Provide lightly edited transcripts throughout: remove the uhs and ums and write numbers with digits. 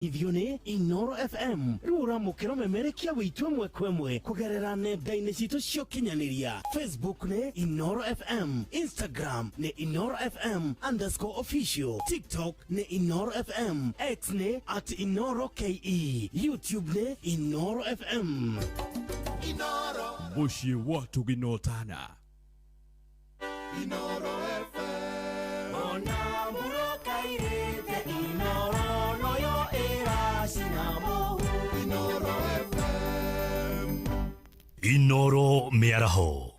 Ithio nĩ Inoro FM rĩu ũramũkĩra memerekia witũ ĩmwe kwa ĩmwe kũgerera nenda-inĩ citũ cia ũkinyanĩria. Facebook nĩ Inoro FM, Instagram nĩ Inoro FM underscore official, TikTok nĩ Inoro FM, X nĩ at Inoro KE, YouTube nĩ Inoro FM. Mũciĩ wa tũginotana. Ona mburoka irĩte Inoro noyo ĩracina mũhu. Inoro mĩaraho.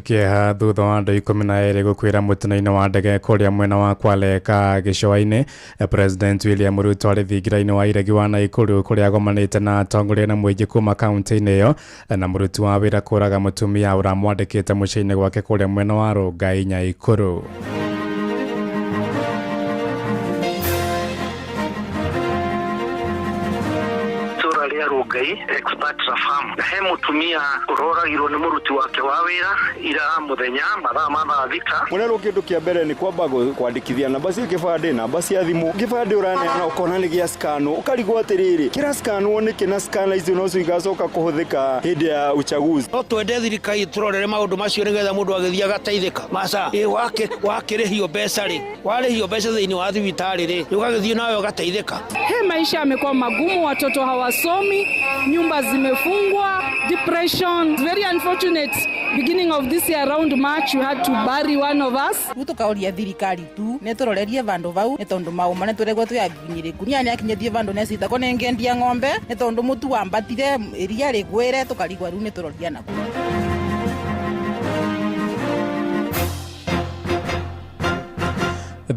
Kĩeha thutha wa andũ 12 gũkuĩra mũtino-inĩ wa ndege kũrĩa mwena wa Kwale ka gĩcũa-inĩ. President William Ruto arĩ thingira-inĩ wa iregi wa Naikuru kũrĩa agomanĩte na atongoria na mũingĩ kuma kaunti-inĩ ĩyo, na mũruti wa wĩra kũraga mũtumia ũramwandĩkĩte mũciĩ-inĩ gwake kũrĩa mwena wa Rongai Nyaikuru. Itũra rĩa Rongai Expatra Farm na he mũtumia ũroragirwo nĩ mũruti wake wa wĩra ira mũthenya mathaa ma thaa 6. Mũrerwo kĩndũ kĩa mbere nĩ kwamba kwandĩkithia namba cia kĩbandĩ, namba cia thimũ. Kĩbandĩ ũraneana ũkona nĩ gĩa scanwo, ũkarigwo atĩrĩrĩ, kĩra scanwo nĩkĩ na scanner icio nocio igacoka kũhũthĩka hĩndĩ ya uchaguzi. No twende thirikari tũrorere maũndũ macio nĩgetha mũndũ agĩthiĩ agateithĩka. Maca ĩ wakĩrĩhio mbeca rĩ, warĩhio mbeca thĩinĩ wa thibitarĩ rĩ, ũgagĩthiĩ nawe ũgateithĩka. He maisha yamekuwa magumu, watoto hawasomi, nyumba zimefungwa, depression. Very unfortunate. Beginning of this year around March we had to bury one of us. Riu tukauria thirikari tu niturorerie vandu vau ni tondu mauma nituregwa twiaginyiriku nia niakinyithie vandu necitako ningendia ng'ombe ni tondu mutu wambatire iria rigwire tukarigwa riu nituroria naku.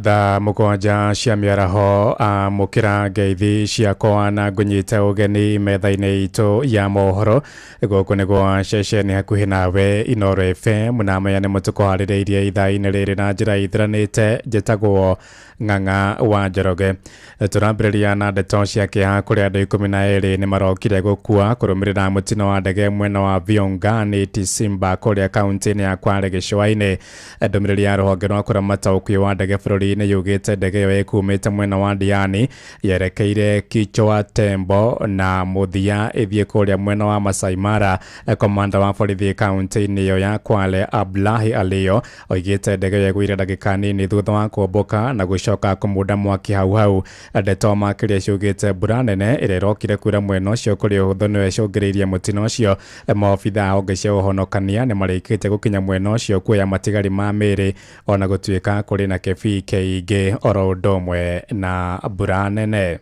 Thaa 7 cia mĩaraho amũkĩra ngeithi ciakwa na ngũnyite ũgeni metha-inĩ itũ ya mohoro. Gũkũ nĩ gwa ceceni hakuhĩ nawe Inoro FM, na maya nĩ mũtũkũharĩrĩirie ithaa-inĩ rĩrĩ na njĩra ithiranĩte. Njĩtagwo Ng'ang'a wa Njoroge. Tũrambĩrĩria na ndeto cia kĩeha kũrĩa andũ 12 nĩ marokire gũkua kũrũmĩrĩra mũtino wa ndege mwena wa Viungani Tisimba kũrĩa kaunti-inĩ ya Kwale gĩcũa-inĩ. Ndũmĩrĩri ya rũhonge rwa kũramata ũkuui wa ndege bũrũri-inĩ yugĩte ndege ĩyo ĩkumĩte mwena wa Diani yerekeire Kichwa Tembo na mũthia ĩthiĩ kũrĩa mwena wa Masai Mara. Komanda wa borithi kaunti-inĩ ĩyo ya Kwale Abdullahi Aliyo oigĩte ndege ĩyo ĩgũire ndagĩka nini thutha wa kũmbũka na gũcoka kũmunda mwaki hau hau. Ndeto makĩria ciugĩte mbura nene ĩrĩa ĩrokire kura mwena ũcio kũrĩ ũhũthũ nĩyo ĩcũngĩrĩirie mũtino ũcio. Maobitha a honge cia ũhonokania nĩ marĩkĩtie gũkinya mwena ũcio kuoya matigari ma mĩĩrĩ ona gũtuĩka kũrĩ na kĩbii kĩingĩ oro ũndũ ũmwe na mbura nene.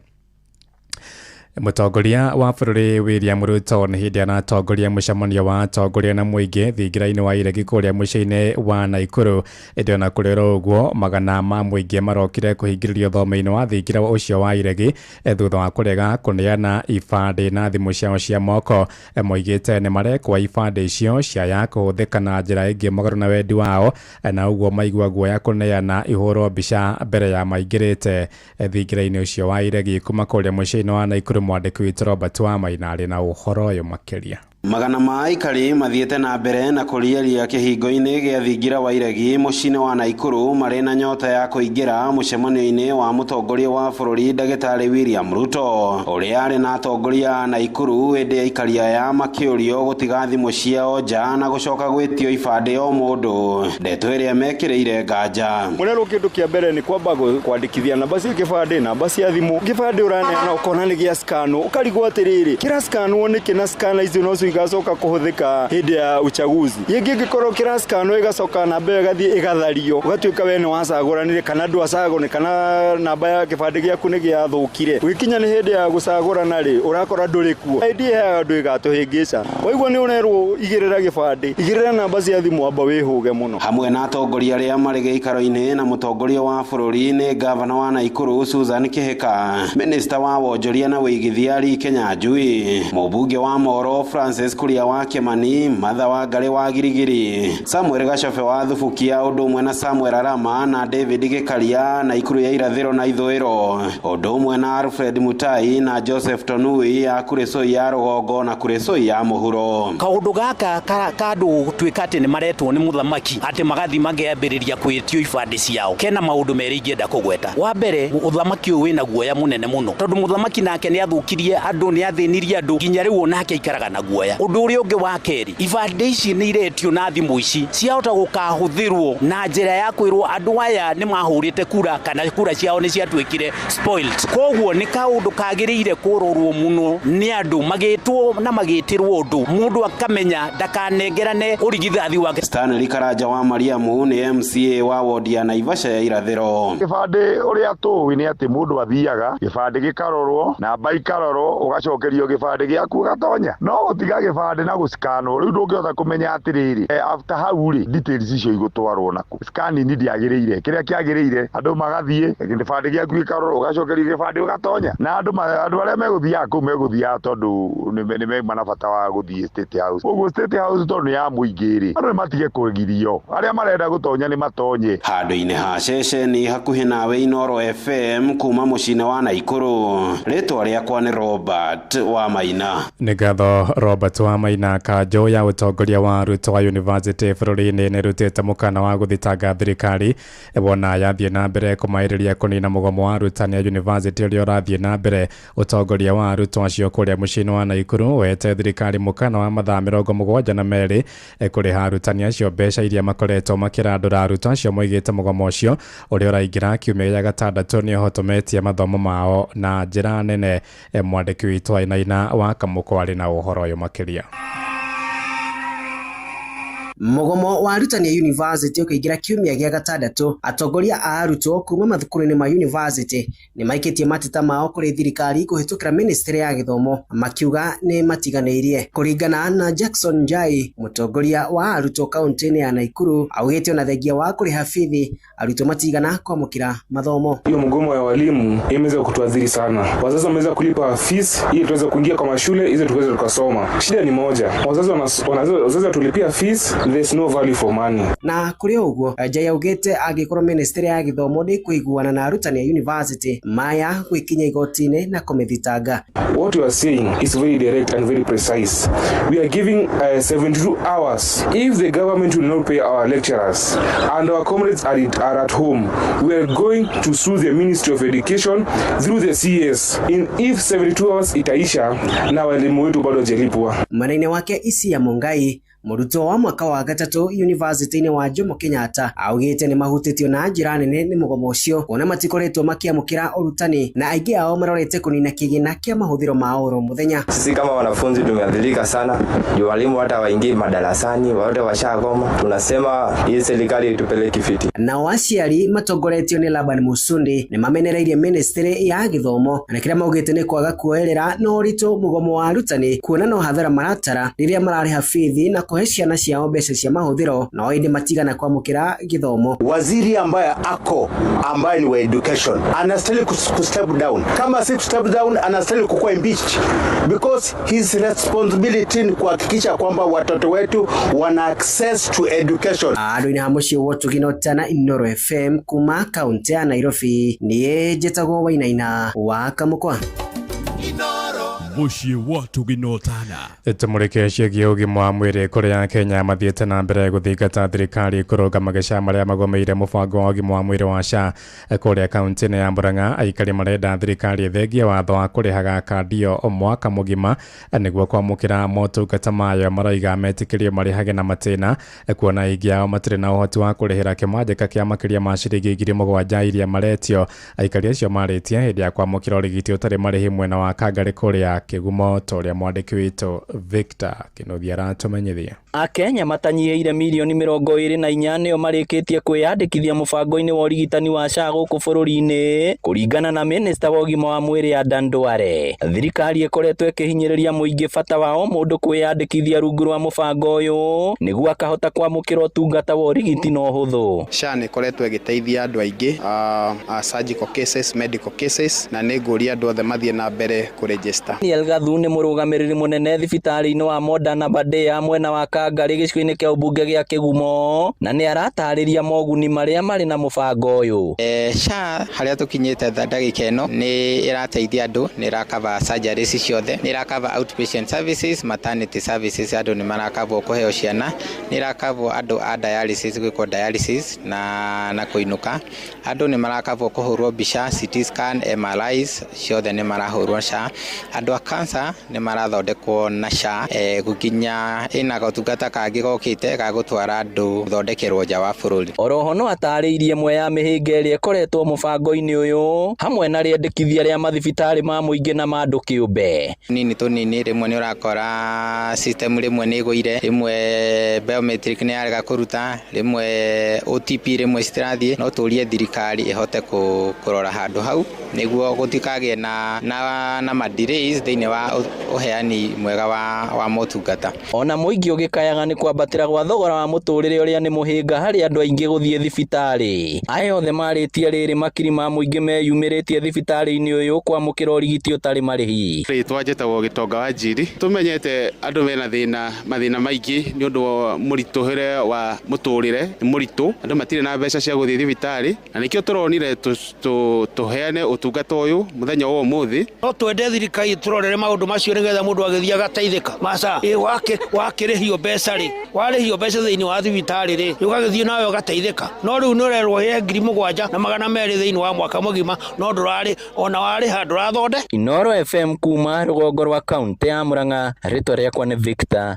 Mũtongoria wa bũrũri William Ruto nĩ hĩndĩ aratongoria mũcemanio wa atongoria na mũingĩ thingira-inĩ wa iregi kũrĩa mũciĩ-inĩ wa Naikuru. Ĩndĩ ona kũrĩ oro ũguo, magana ma mũingĩ marokire kũhingĩrĩrio thome-inĩ wa thingira ũcio wa iregi thutha wa kũrega kũneana ibandĩ na thimũ ciao cia moko. Moigĩte nĩ marekwo ibandĩ icio ciaya kũhũthĩka na njĩra ĩngĩ mũgarũ na wendi wao, na ũguo maigua guoya kũneana ihũrwo mbica mbere ya maingĩrĩte thingira-inĩ ũcio wa iregi. Kuma kũrĩa mũciĩ-inĩ wa Naikuru, mwandĩki witũ Robert Wamaina arĩ na ũhoro ũyũ makĩria. Magana ma aikari mathiĩte na mbere na kũriaria kĩhingo-inĩ gĩa thingira wa iregi mũciĩ-inĩ wa Naikuru marĩ na nyota ya kũingĩra mũcemanio-inĩ wa mũtongoria wa bũrũri ndagĩtarĩ William Ruto ũrĩa arĩ na atongoria a Naikuru hĩndĩ aikari aya makĩũrio gũtiga thimũ ciao nja na gũcoka gwĩtio ibandĩ o mũndũ, ndeto ĩrĩa mekĩrĩire nganja. Mũrerwo kĩndũ kĩa mbere nĩ kwamba kwandĩkithia namba cia kĩbandĩ, namba cia thimũ. Kĩbandĩ ũraneana ũkona nĩ gĩa scanwo, ũkarigwo atĩrĩrĩ, kĩra scanwo nĩkĩ na scanner icio nocio igacoka kũhũthĩka hĩndĩ ya uchaguzi. Yĩngĩ ĩngĩkorwo kĩra scanwo ĩgacoka namba ĩyo ĩgathiĩ ĩgathario, ũgatuĩka we nĩ wacagũranire kana ndwacagũranire kana namba ya kĩbandĩ gĩaku nĩ gĩathũkire. Gũgĩkinya nĩ hĩndĩ ya gũcagũrana rĩ, ũrakora ndũrĩ kuo. ID heaga andũ ĩgatũhĩngĩca. Waigua nĩ ũrerwo igĩrĩra kĩbandĩ, igĩrĩra namba cia thimũ, amba wĩhũge mũno. Hamwe na atongoria arĩa marĩ gĩikaro-inĩ na mũtongoria wa bũrũri nĩ gavana wa Naikuru Susan Kihika, minista wa wonjoria na wĩigithia Lee Kinyanjui, mũmbunge wa Moro Francis Francis Kuria wa Kimani, Martha Wangari wa Girigiri, Samuel Gacobe wa Thubukia ũndũ ũmwe na Samuel Arama na David Gikaria Naikuru ya irathĩro na ithũĩro, ũndũ ũmwe na Alfred Mutai na Joseph Tonui ya Kuresoi ya rũgongo na Kuresoi ya mũhuro. Kaũndũ gaka ka andũ gũtuĩka atĩ nĩ maretwo nĩ mũthamaki atĩ magathi mageambĩrĩria kwĩtio ibandĩ ciao, kena maũndũ merĩ ingĩenda kũgweta. Wa mbere, ũthamaki ũyũ wĩna guoya mũnene mũno, tondũ mũthamaki nake nĩ athũkirie andũ, nĩ athĩnirie andũ nginya rĩu onake aikaraga na guoya. Ũndũ ũrĩa ũngĩ wa kerĩ, ibandĩ ici nĩ iretio na thimũ ici ciahota gũkahũthĩrwo na njĩra ya kwĩrwo andũ aya nĩ mahũrĩte kura kana kura ciao nĩ ciatuĩkire spoiled. Koguo nĩ kaũndũ kagĩrĩire kũrorwo mũno nĩ andũ magĩtwo na magĩtĩrwo ũndũ mũndũ akamenya ndakanengerane ũrigithathi wake. Stanley Karanja wa Mariamu nĩ MCA wa wodi ya Naivasha ya irathĩro. Gĩbandĩ ũrĩa tũĩ nĩ atĩ mũndũ athiaga gĩbandĩ gĩkarorwo, namba ikarorwo, ũgacokerio gĩbandĩ gĩaku ũgatonya. No gũtiga gĩbandĩ na gũcikanwo rĩu ndũngĩhota kũmenya atĩrĩrĩ, after hau rĩ details icio igũtwarwo naku. Scanning ndĩagĩrĩire, kĩrĩa kĩagĩrĩire andũ magathiĩ gĩbandĩ gĩaku gĩkarorwo, ũgacokerio gĩbandĩ ũgatonya. Na andũ arĩa megũthiaga kũu megũthiaga tondũ nĩ mauma na bata wa gũthiĩ State House. Ũguo State House tondũ nĩ ya mũingĩ rĩ, andũ nĩ matige kũgirio, arĩa marenda gũtonya nĩ matonye. Handũ-inĩ ha ceceni hakuhĩ nawe Inooro FM kuma mũciĩ-inĩ wa Naikuru, rĩtwa rĩakwa nĩ Robert wa Maina. Nĩ ngatho Robert wa Maina. Kanjũ ya ũtongoria wa arutwo wa university bũrũri-inĩ nĩ ĩrutĩte mũkana wa gũthitanga thirikari wona yathiĩ na mbere kũmaĩrĩria kũnina mũgomo wa arutani a university ũrĩa ũrathiĩ na mbere. Ũtongoria wa arutwo acio kũrĩa mũciĩ-inĩ wa Naikuru wete thirikari mũkana wa mathaa 72 kũrĩha arutani acio mbeca iria makoretwo makĩrandũra. Arutwo acio moigĩte mũgomo ũcio ũrĩa ũraingĩra kiumia gĩa gatandatũ nĩ ũhotometie mathomo mao na njĩra nene. Mwandĩki witũ Wainaina wa Kamũkũ arĩ na ũhoro ũyũ makĩria. Mũgomo wa arutani a university ũkĩingĩra kiumia gĩa gatandatũ, atongoria a arutwo kuma mathukuru-inĩ ma university nĩ maikĩtie mateta mao kũrĩ thirikari kũhĩtũkĩra ministry ya gĩthomo, makiuga nĩ matiganĩirie. Kũringana na Jackson Njai, mũtongoria wa arutwo kaunti-inĩ ya Naikuru, augĩte ona thengia wa kũrĩha bithi arutwo matigana kwamũkĩra mathomo. Hiyo mgomo ya walimu imeweza kutuadhiri sana. Wazazi wameweza kulipa fees ili tuweze kuingia kwa mashule ili tuweze tukasoma. Shida ni moja, wazazi watulipia fees, there's no value for money. Na kũrĩ ũguo, Njai augĩte angĩkorwo ministry ya gĩthomo ndĩkũiguana na arutani a university maya gwĩkinya igoti-inĩ na kũmĩthitanga. What we are saying is very direct and very precise. We are giving 72 hours. If the government will not pay our lecturers and our comrades are at home, we are going to sue the Ministry of Education through the CS. In if 72 hours itaisha na walimu wetu bado hawajalipwa. Mwena-inĩ wake Isia Mungai, mũrutwo wa mwaka wa gatatũ university-inĩ wa Jomo Kenyatta, augĩte nĩ mahutĩtio na njĩra nene nĩ mũgomo ũcio, kuona matikoretwo makĩamũkĩra ũrutani na aingĩ ao marorete kũnina kĩgĩna kĩa mahũthĩro ma oro mũthenya. Sisi kama wanafunzi tumeathirika sana, juu walimu hata waingii madarasani, wote washagoma. Tunasema hii serikali itupeleke fiti. Nao aciari matongoretio nĩ Laban Musundi nĩ mamenereirie ministry ya gĩthomo na kĩrĩa maugĩte nĩ kwaga kuoerera na ũritũ mũgomo wa arutani, kuona no hathara maratara rĩrĩa mararĩha bithi na kũhe ciana ciao mbeca cia mahũthĩro, no ĩndĩ matigana kwamũkĩra gĩthomo. Waziri ambaye ako ambaye ni wa education anastahili ku step down. Kama si step down, anastahili kukuwa impeached because his responsibility ni kuhakikisha kwamba watoto wetu wana access to education. Andũ-inĩ ha mũciĩ wa Ũtugi na Ũtana, Inooro FM kuma kaunti ya Nairobi, niĩ njĩtagwo Wainaina wa Kamũkwa. Mũciĩ wa Ũtugi na Ũtana. Tũmũrĩke ciĩgiĩ ũgima wa mwĩrĩ kũrĩa Kenya mathiĩte na mbere gũthingata thirikari kũrũnga mageca marĩa magomeire mũbango wa ũgima wa mwĩrĩ wa SHA kũrĩa kaunti-inĩ ya Murang'a. Aikari marenda thirikari ĩthengie watho wa kũrĩhaga kandi ĩyo mwaka mũgima nĩguo kwamũkĩra motungata mayo. Maroiga metĩkĩrio marĩhage na matĩna, kuona aingĩ ao matirĩ na ũhoti wa kũrĩhĩra kĩmanjĩka kĩa makĩria ma ciringi 7,000 iria maretio. Aikari acio marĩtie hĩndĩ ya kwamũkĩra ũrigiti ũtarĩ marĩhi mwena wa Kangarĩ kũrĩa Kĩgumo, ta ũrĩa mwandĩki witũ Victor Kĩnuthia aratũmenyithia. Akenya matanyihĩire mirioni 24 nĩo marĩkĩtie kwĩyandĩkithia mũbango-inĩ wa ũrigitani wa SHA gũkũ bũrũri-inĩ kũringana na minista wa ũgima wa mwĩrĩ Adan Duale. Thirikari ĩkoretwo ĩkĩhinyĩrĩria mũingĩ bata wa o mũndũ kwĩyandĩkithia rungu rwa mũbango ũyũ nĩguo akahota kwamũkĩra ũtungata wa ũrigiti na ũhũthũ. SHA nĩ ĩkoretwo ĩgĩteithia andũ aingĩ surgical cases, medical cases, na nĩ ngũria andũ othe mathiĩ na mbere kũregister. Daniel Gathu nĩ mũrũgamĩrĩri mũnene thibitarĩ-inĩ wa Modern Aberdare mwena wa Kangarĩ gĩcigo-inĩ kĩa ũmbunge gĩa Kĩgumo na nĩ aratarĩria moguni marĩa marĩ na mũbango ũyũ. SHA harĩa tũkinyĩte ndagĩka ĩno nĩ ĩrateithia andũ, nĩ ĩrakava surgeries ciothe, nĩ ĩrakava outpatient services, maternity services, andũ nĩ marakavwo kũheo ciana, nĩ ĩrakavwo andũ a dialysis gwĩkwo dialysis na kũinũka, andũ nĩ marakavwo kũhũrwo mbica, CT scan, MRIs ciothe nĩ marahũrwo SHA, andũ a cancer nĩ marathondekwo na SHA, gũkinya ĩna gotungata kangĩ gokĩte ga gũtwara andũ gũthondekerwo nja wa bũrũri. Oroho no atarĩirie ĩmwe ya mĩhĩnga ĩrĩa ĩkoretwo mũbango-inĩ ũyũ hamwe na rĩendekithia rĩa mathibitarĩ ma mũingĩ na ma andũ kĩũmbe. Nini tũnini rĩmwe nĩ ũrakora system rĩmwe nĩ ĩgũire, rĩmwe biometric nĩ yarega kũruta, rĩmwe OTP rĩmwe citirathiĩ, no tũrie thirikari ĩhote kũrora handũ hau nĩguo gũtikagĩe na ma delays thĩinĩ wa ũheani mwega wa motungata. Ona mũingĩ ũgĩkayaga nĩ kwambatĩra gwa thogora wa mũtũrĩre ũrĩa nĩ mũhĩnga harĩ andũ aingĩ gũthiĩ thibitarĩ. Aya othe marĩtie rĩrĩ makiri ma mũingĩ meyumĩrĩtie thibitarĩ-inĩ ũyũ kwamũkĩra ũrigiti ũtarĩ marĩhi. Rĩtwa njĩtagwo Gĩtonga wa Njiri. Tũmenyete andũ mena mathĩna maingĩ nĩ ũndũ wa mũritũhĩre wa mũtũrĩre, nĩ mũritũ, andũ matirĩ na mbeca cia gũthiĩ thibitarĩ, na nĩkĩo tũronire tũheane ũtungata ũyũ mũthenya wa ũmũthĩ. No twende thirikari tũrorere maũndũ macio nĩgetha mũndũ agĩthiĩ agateithĩka. Maca ĩ wakĩrĩhio mbeca rĩ, warĩhio mbeca thĩinĩ wa thibitarĩ rĩ, ũgagĩthiĩ nawe ũgateithĩka. No rĩu nĩ ũrerwo he 7,200 thĩinĩ wa mwaka mũgima, no ndũrarĩ ona warĩha ndũrathonde. Inooro FM kuma rũgongo rwa kaunti ya Murang'a, rĩtwa rĩakwa nĩ Victor.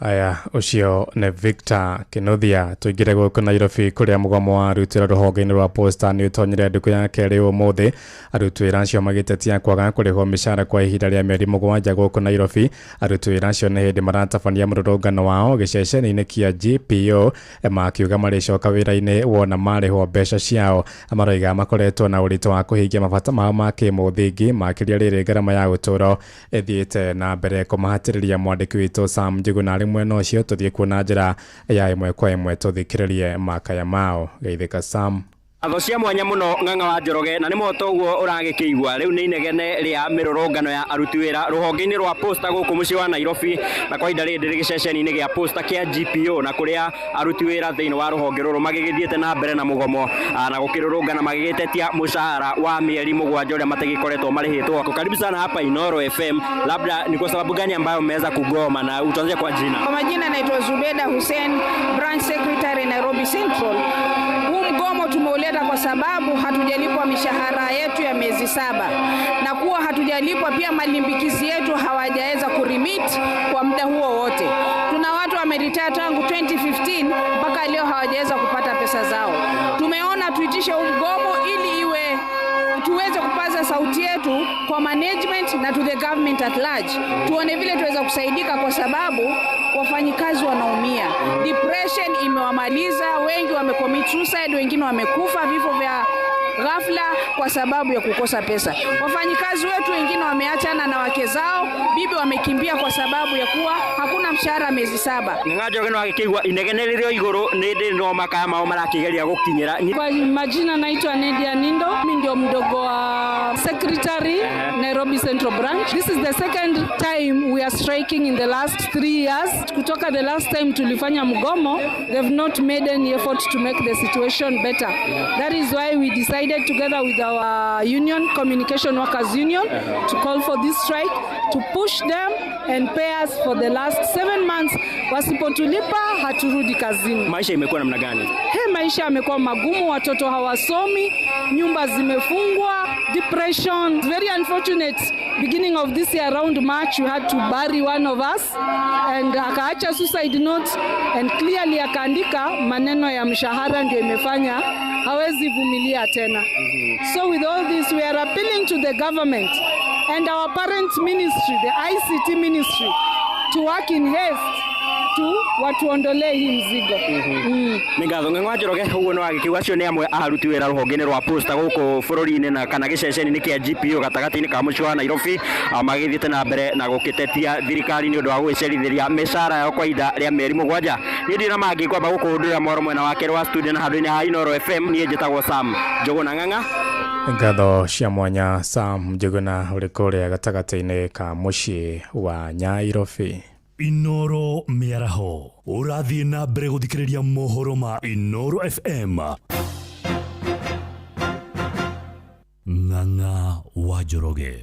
Aya, ũcio nĩ Victor Kinuthia. Tũingĩre gũkũ Nairobi kũrĩa mũgomo wa arutĩra rũhonge-inĩ rwa Posta nĩ ũtonyire ndukũ ya kerĩ ũmũthĩ. Aruti wĩra acio magĩtetia kwaga kũrĩhwo mĩcara kwa ihinda rĩa mĩeri 7 gũkũ Nairobi. Aruti wĩra acio nĩ hĩndĩ maratabania mũrũrũngano wao gĩceceni-inĩ kĩa GPO makiuga marĩcoka wĩra-inĩ wona marĩhwo mbeca ciao. Maroiga makoretwo na ũritũ wa kũhingia mabata mao ma kĩmũthingi makĩria rĩrĩ ngarama ya ũtũũro ĩthiĩte na mbere kũmahatĩrĩria. Mwandĩki witũ Sam Njuguna arĩ mwena ũcio, tũthiĩ kuona njĩra ya ĩmwe kwa ĩmwe tũthikĩrĩrie makaya mao. Geithĩka Sam. Atho cia mwanya muno Ng'ang'a wa Njoroge, na nĩ moto ũguo ũragĩkĩigua rĩu nĩ inegene rĩa mĩrũrũngano ya aruti wĩra rũhonge-inĩ rwa Posta gũkũ mũciĩ wa Nairobi, na kwa ihinda rĩrĩ ndĩrĩ gĩceceni-inĩ gĩa Posta kĩa GPO, na kũrĩa aruti wĩra thĩinĩ wa rũhonge rũrũ magĩgĩthiĩte na mbere na mũgomo na gũkĩrũrũngana magĩgĩtetia mũcara wa mĩeri 7 ũrĩa matagĩkoretwo marĩhĩtwo. Karibu sana hapa Inooro FM. Labda ni kwa sababu gani ambayo mmeweza kugoma, na utaanzia kwa jina? Kwa majina naitwa Zubeda Hussein, branch secretary Nairobi Central. Huu mgomo tumeuleta kwa sababu hatujalipwa mishahara yetu ya miezi 7, na kuwa hatujalipwa pia malimbikizi yetu hawajaweza kurimit kwa muda huo wote. Tuna watu wameretire tangu 2015 mpaka leo hawajaweza kupata pesa zao. Tumeona tuitishe huu mgomo ili iwe tuweze kupaza sauti yetu kwa management na to the government at large. Tuone vile tuweza kusaidika kwa sababu wafanyikazi wanaumia. Depression imewamaliza, wengi wamecommit suicide, wengine wamekufa vifo vya ghafla kwa sababu ya kukosa pesa. Wafanyikazi wetu wengine wameachana na wake zao, bibi wamekimbia kwa sababu ya kuwa hakuna mshahara miezi 7. Ng'ang'a Njoroge no agĩkĩigua inegene rĩrĩ o igũrũ nĩ ndĩ no makaya mao marakĩgeria gũkinyĩra. Kwa majina naitwa Nedia Nindo, mimi ndio mdogo wa secretary Nairobi Central Branch. This is the second time we are striking in the last 3 years. Kutoka the last time tulifanya mgomo, they've not made any effort to make the situation better. That is why we decided together with our union, Communication Workers Union, to call for this strike, to push them and pay us for the last 7 months. Wasipotulipa haturudi kazini. Maisha imekuwa namna gani? Maisha yamekuwa magumu, watoto hawasomi, nyumba zimefungwa, depression. Very unfortunate. Beginning of this year around March we had to bury one of us, and akaacha suicide note and clearly akaandika maneno ya mshahara ndio imefanya hawezi vumilia tena. So with all this we are appealing to the government and our parent ministry, the ICT ministry, to work in haste to watuondolee hii mzigo. Nĩ ngatho Ng'ang'a wa Njoroge, ũguo nĩ wagĩkiuga acio nĩ amwe a aruti wĩra rũhonge-inĩ rwa posta gũkũ bũrũri-inĩ na kana gĩceceni-inĩ kĩa GPO gatagatĩ-inĩ ka mũciĩ wa Nairobi, magĩthiĩte na mbere na gũkĩtetia thirikari nĩ ũndũ wa gũgĩcerithĩria mĩcara yao kwa ihinda rĩa mĩeri 7. Niĩ ndirĩ na mangĩ kwamba gũkũhũndũrĩra mwaro mwena wa kerĩ wa studio na handũ-inĩ ha Inooro FM. Niĩ njĩtagwo Sam Njũgũna Ng'ang'a. Ngatho cia mwanya Sam Njũgũna ũrĩ kũrĩa gatagatĩ-inĩ ka mũciĩ wa Nairobi. Inoro mĩaraho ũrathiĩ na mbere gũthikĩrĩria mohoro ma Inoro FM. Ng'ang'a wa Njoroge.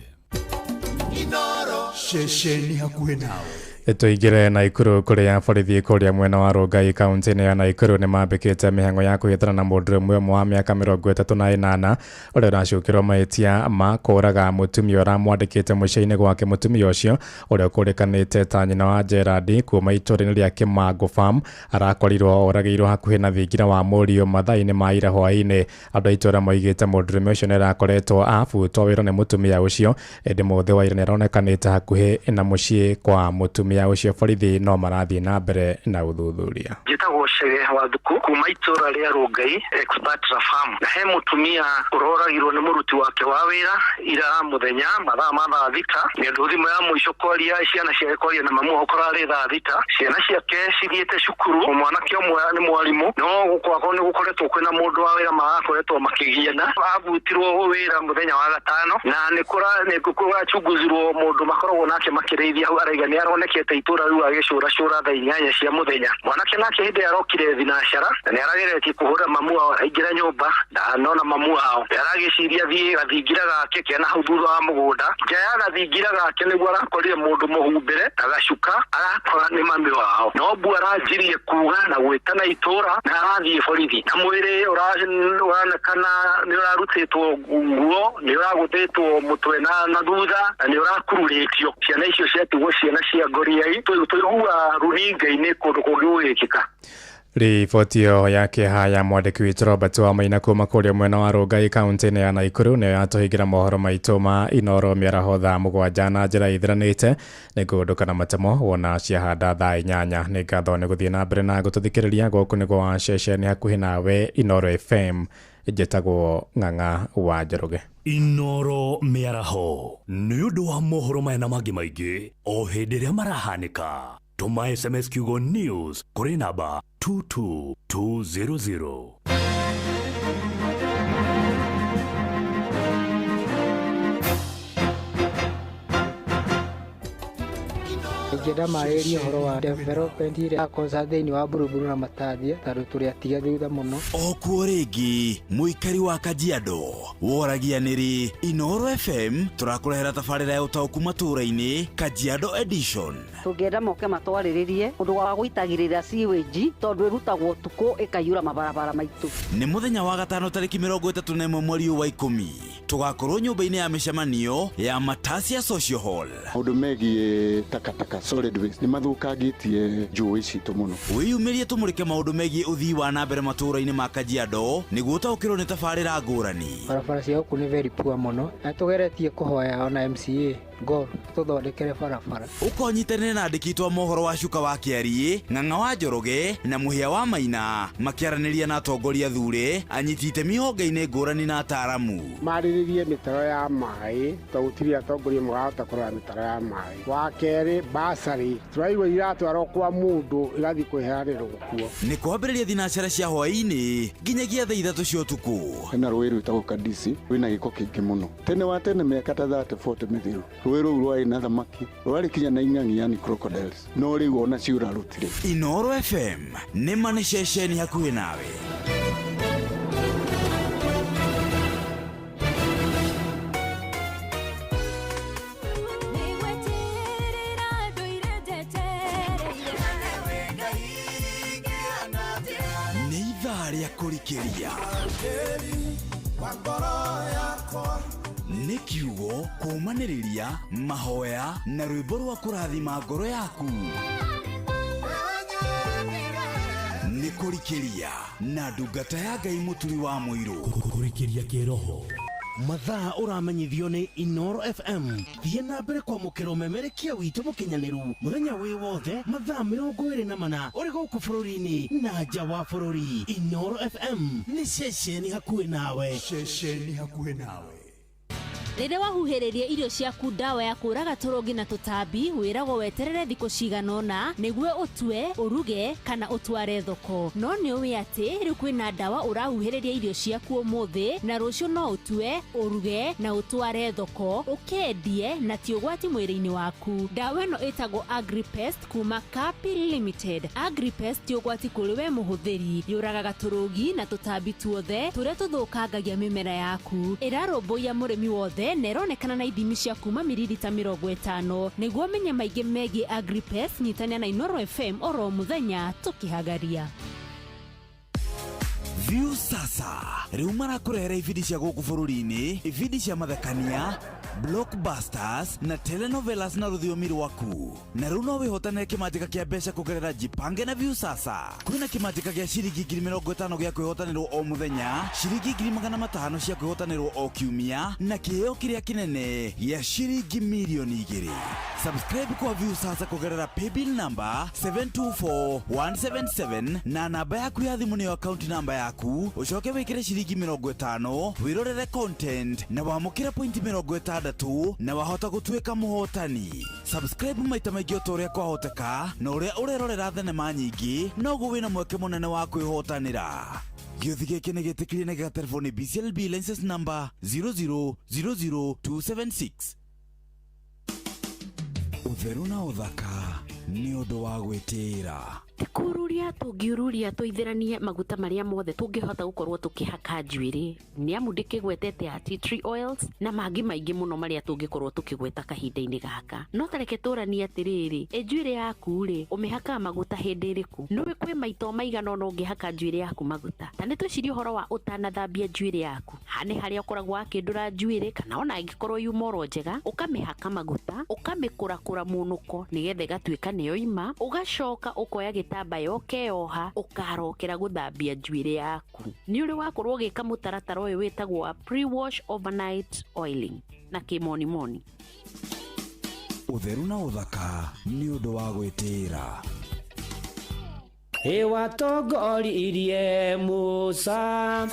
Inoro ceceni hakuhĩ nawe. Tũingĩre Naikuru kũrĩa borithi kũrĩa mwena wa Rongai kaunti-inĩ ya Naikuru nĩ mambĩkĩte mĩhang'o ya kũhĩtana na mũndũ ũmwe wa mĩaka 38 ũrĩa ũracukĩrwo mahĩtia ma kũũraga mũtumia ũramwandĩkĩte mũciĩ-inĩ gwake. Mũtumia ũcio ũrĩa ũkũrĩkanĩte ta nyina wa Gerard kuma itũũra-inĩ rĩa Kĩmangũ Farm arakorirwo oragĩirwo hakuhĩ na thingira wa mũriũ mathaa-inĩ ma ira hwaĩ-inĩ. Andũ a itũũra moigĩte mũndũrũme ũcio nĩ arakoretwo abutwo wĩra nĩ mũtumia ũcio, ĩndĩ mũthĩ wa ira nĩ aronekanĩte hakuhĩ na mũciĩ kwa mũtumia ũcio. Borithi no marathiĩ na mbere na ũthuthuria. Njĩtagwo Chege wa Thuku kuma itũũra rĩa Rongai expert farm, na he mũtumia ũroragirwo nĩ mũruti wake wa wĩra ira mũthenya mathaa ma thaa 6 nĩ ũndũ thimũ ya mũico kwaria ciana ciake kwaria na mamu wao kũrarĩ thaa 6. Ciana ciake cithiĩte cukuru, mwanake ũmwe nĩ mwarimũ, no gũkwakwo nĩ gũkoretwo kwĩna mũndũ wa wĩra marakoretwo makĩgiana. Abutirwo wĩra mũthenya wa gatano na nĩ kũrachunguzirwo mũndũ makoragwo nake makĩrĩithia hau, araiga nĩ aronekete itũũra rĩu agĩcũracũra thaa 8 cia mũthenya. Mwanake nake hĩndĩ arokire thinacara na nĩ arageretie kũhũra mamu wao, araingĩra nyũmba ndanona mamu wao, aragĩciria thiĩ gathingira gake kena hau thutha wa mũgũnda. Nja ya gathingira gake nĩguo arakorire mũndũ mũhumbĩre na gacuka, arakora nĩ mami wao. No mbu aranjirie kuga na gwĩtana itũũra na arathiĩ borithi, na mwĩrĩ ũronekana nĩ ũrarutĩtwo nguo, nĩ ũragũthĩtwo mũtwe na thutha na nĩ ũrakururĩtio. Ciana icio ciatigwo ciana cia ngoriai tũiguaga runinga-inĩ kũndũ kũngĩ gũgĩkĩka. Riboti ĩyo ya kĩeha ya mwandĩki witũ Robert wa Maina kuma kũrĩa mwena wa Rongai kaunti-inĩ ya Naikuru nĩyo yatũhingĩra mohoro maitũ ma Inoro mĩaraho thaa 7 na njĩra ĩthiranĩte. Nĩ ngũndũka na matemo wona ciahanda thaa 8. Nĩ ngatho nĩ gũthiĩ na mbere na gũtũthikĩrĩria. Gũkũ nĩ gwa ceceni hakuhĩ nawe Inoro FM. Njĩtagwo Ng'ang'a wa Njoroge. Inoro mĩaraho nĩ ũndũ wa mohoro maya na mangĩ maingĩ o hĩndĩ ĩrĩa marahanĩka. Tũma SMS kiugo news kũrĩ namba 22200. Ingĩenda marĩrie ũhoro wa development ĩrĩa yakosa thĩinĩ wa Buruburu na Matathia tondũ tũrĩ atige thutha mũno. O kuo rĩngĩ mũikari wa Kajiado woragia nĩrĩ Inooro FM tũrakũrehera tabarĩra ya ũtaũku matũũra-inĩ Kajiado Edition. Tũngĩenda moke matwarĩrĩrie ũndũ wa gũitagĩrĩra sewage tondũ ĩrutagwo ũtukũ ĩkaiyũra mabarabara maitũ. Nĩ mũthenya wa gatano tarĩki 31 mweri wa 10 tũgakorwo nyũmba-inĩ ya mĩcemanio ya Matasia Social Hall. Maũndũ megiĩ takataka solid waste nĩ mathũkangĩtie njũĩ citũ mũno. Wĩyumĩrie tũmũrĩke maũndũ megiĩ ũthii wa na mbere matũũra-inĩ ma Kajiado nĩguo ũtaũkĩrwo nĩ tabarĩra ngũrani. Barabara cia gũkũ nĩ very poor mũno na tũgeretie kũhoya ona MCA Gor tũthondekere barabara. Ũkonyitanĩre na andĩki twa mohoro wa Cuka wa Kĩariĩ, Ng'ang'a wa Njoroge na Mũhĩa wa Maina makĩaranĩria na atongoria thure, anyiti itemi honge-inĩ ngũrani na ataaramu. Marĩrĩrie mĩtaro ya maĩ tondũ gũtirĩ atongoria marahota kũrora mĩtaro ya maĩ. Wa kerĩ basarĩ tũraigua iratwarwo kwa mũndũ igathiĩ kwĩheanĩrwo kuo. Nĩ kwambĩrĩria thinacara cia hwaĩ-inĩ nginyagia thaa 3 cia ũtukũ. Hena rũĩ rwĩtagwo Kadisi rwĩna gĩko kĩingĩ mũno. Tene wa tene mĩaka ta 30 40 mĩthiru rũĩ rũu rwarĩ na thamaki rwarĩ kinya na ing'ang'i yani crocodiles, no rĩu ona ciũra rũtirĩ. Inooro FM nĩ ma nĩ ceceni hakuhĩ nawe. Nĩ ithaa rĩa kũrikĩria nĩ kiugo kũũmanĩrĩria mahoya na rwĩmbo rwa kũrathima ngoro yaku. Nĩ kũrikĩria na ndungata ya Ngai Mũturi wa Mũirũ. Kũrikĩria kĩroho Mathaa ũramenyithio nĩ Inoro FM. Thiĩ na mbere kwamũkĩra ũmemerekia witũ mũkinyanĩru mũthenya wĩ wothe mathaa 24 ũrĩ gũkũ bũrũri-inĩ na nja wa bũrũri. Inoro FM nĩ ceceni hakuhĩ nawe. Ceceni hakuhĩ nawe. Rĩrĩa wahuhĩrĩria irio ciaku ndawa ya kũraga tũrũgi na tũtambi, wĩragwo weterere thikũ cigana ũna nĩguo ũtue, ũruge kana ũtware thoko. No nĩ ũĩ atĩ rĩu kwĩna ndawa ũrahuhĩrĩria irio ciaku ũmũthĩ na rũciũ no ũtue, ũruge na ũtware thoko, ũkendie na ti ũgwati mwĩrĩ-inĩ waku. Ndawa ĩno ĩtagwo Agripest kuma Kapi Limited. Agripest ti ũgwati kũrĩ we mũhũthĩri, yũragaga tũrũgi na tũtambi tuothe tũrĩa tũthũkangagia mĩmera yaku. Ĩrarũmbũiya mũrĩmi wothe na ĩronekana na ithimi cia kuma miririta 50. Nĩguo ũmenye maingĩ megiĩ Agripest, nyitania na Inoro FM oro mũthenya tũkĩhagaria. View sasa rĩu marakũrehera ibindi cia gũkũ bũrũri-inĩ, ibindi cia mathekania, blockbusters na telenovelas na rũthiomi rwaku. Na rĩu no wĩhotanĩre kĩmanjĩka kĩa mbeca kũgerera Jipange na View sasa. Kwĩna kĩmanjĩka gĩa ciringi 50,000 gĩa kwĩhotanĩrwo o mũthenya, ciringi 500,000 cia kwĩhotanĩrwo o kiumia, na kĩheo kĩrĩa kĩnene gĩa ciringi 2 million. Subscribe kwa View sasa kũgerera paybill number 724177 na namba yaku ya thimũ nĩyo account number yaku, ũcoke wĩkĩre ciringi 50 wĩrorere content na wamũkĩre point 60 na wahota gũtuĩka mũhotani. Subscribe maita maingĩ o ta ũrĩa kwahoteka, na ũrĩa ũrerorera thenema nyingĩ noguo wĩna mweke mũnene wa kwĩhotanĩra. Gĩũthi gĩkĩ nĩ gĩtĩkĩrie na gĩgaterwo nĩ BCLB license number 0000276. Ũtheru na ũthaka nĩ ũndũ wa gwĩtĩĩra. Kururia tũngiururia tũithĩranie maguta marĩa mothe tũngĩhota gũkorwo tũkĩhaka njuĩrĩ, nĩ amu ndĩkĩgwetete ya tea tree oils na mangĩ maingĩ mũno marĩa tũngĩkorwo tũkĩgweta kahinda-inĩ gaka. No tareke tũranie atĩrĩrĩ, ĩ njuĩrĩ yaku rĩ, ũmĩhakaga maguta hĩndĩ ĩrĩkũ? Nĩũĩ kwĩ maita maigana ũna ũngĩhaka njuĩrĩ yaku maguta? Ta nĩ twĩcirie ũhoro wa ũtanathambia njuĩrĩ yaku. Haha nĩ harĩa ũkoragwo wakĩndũra njuĩrĩ, kana ona ĩngĩkorwo yuma oro njega, ũkamĩhaka maguta, ũkamĩkũrakũra mũnũko nĩgetha ĩgatuĩka nĩyo ima, ũgacoka ũkoya gĩtambaya ũkeyoha, ũkarokera gũthambia njuĩrĩ yaku. Nĩ ũrĩ wakorwo ũgĩka mũtaratara ũyũ wĩtagwo wa pre-wash overnight oiling na kĩmonimoni? Ũtheru na ũthaka nĩ ũndũ wa gwĩtĩĩra. Ĩwatongoririe Musa.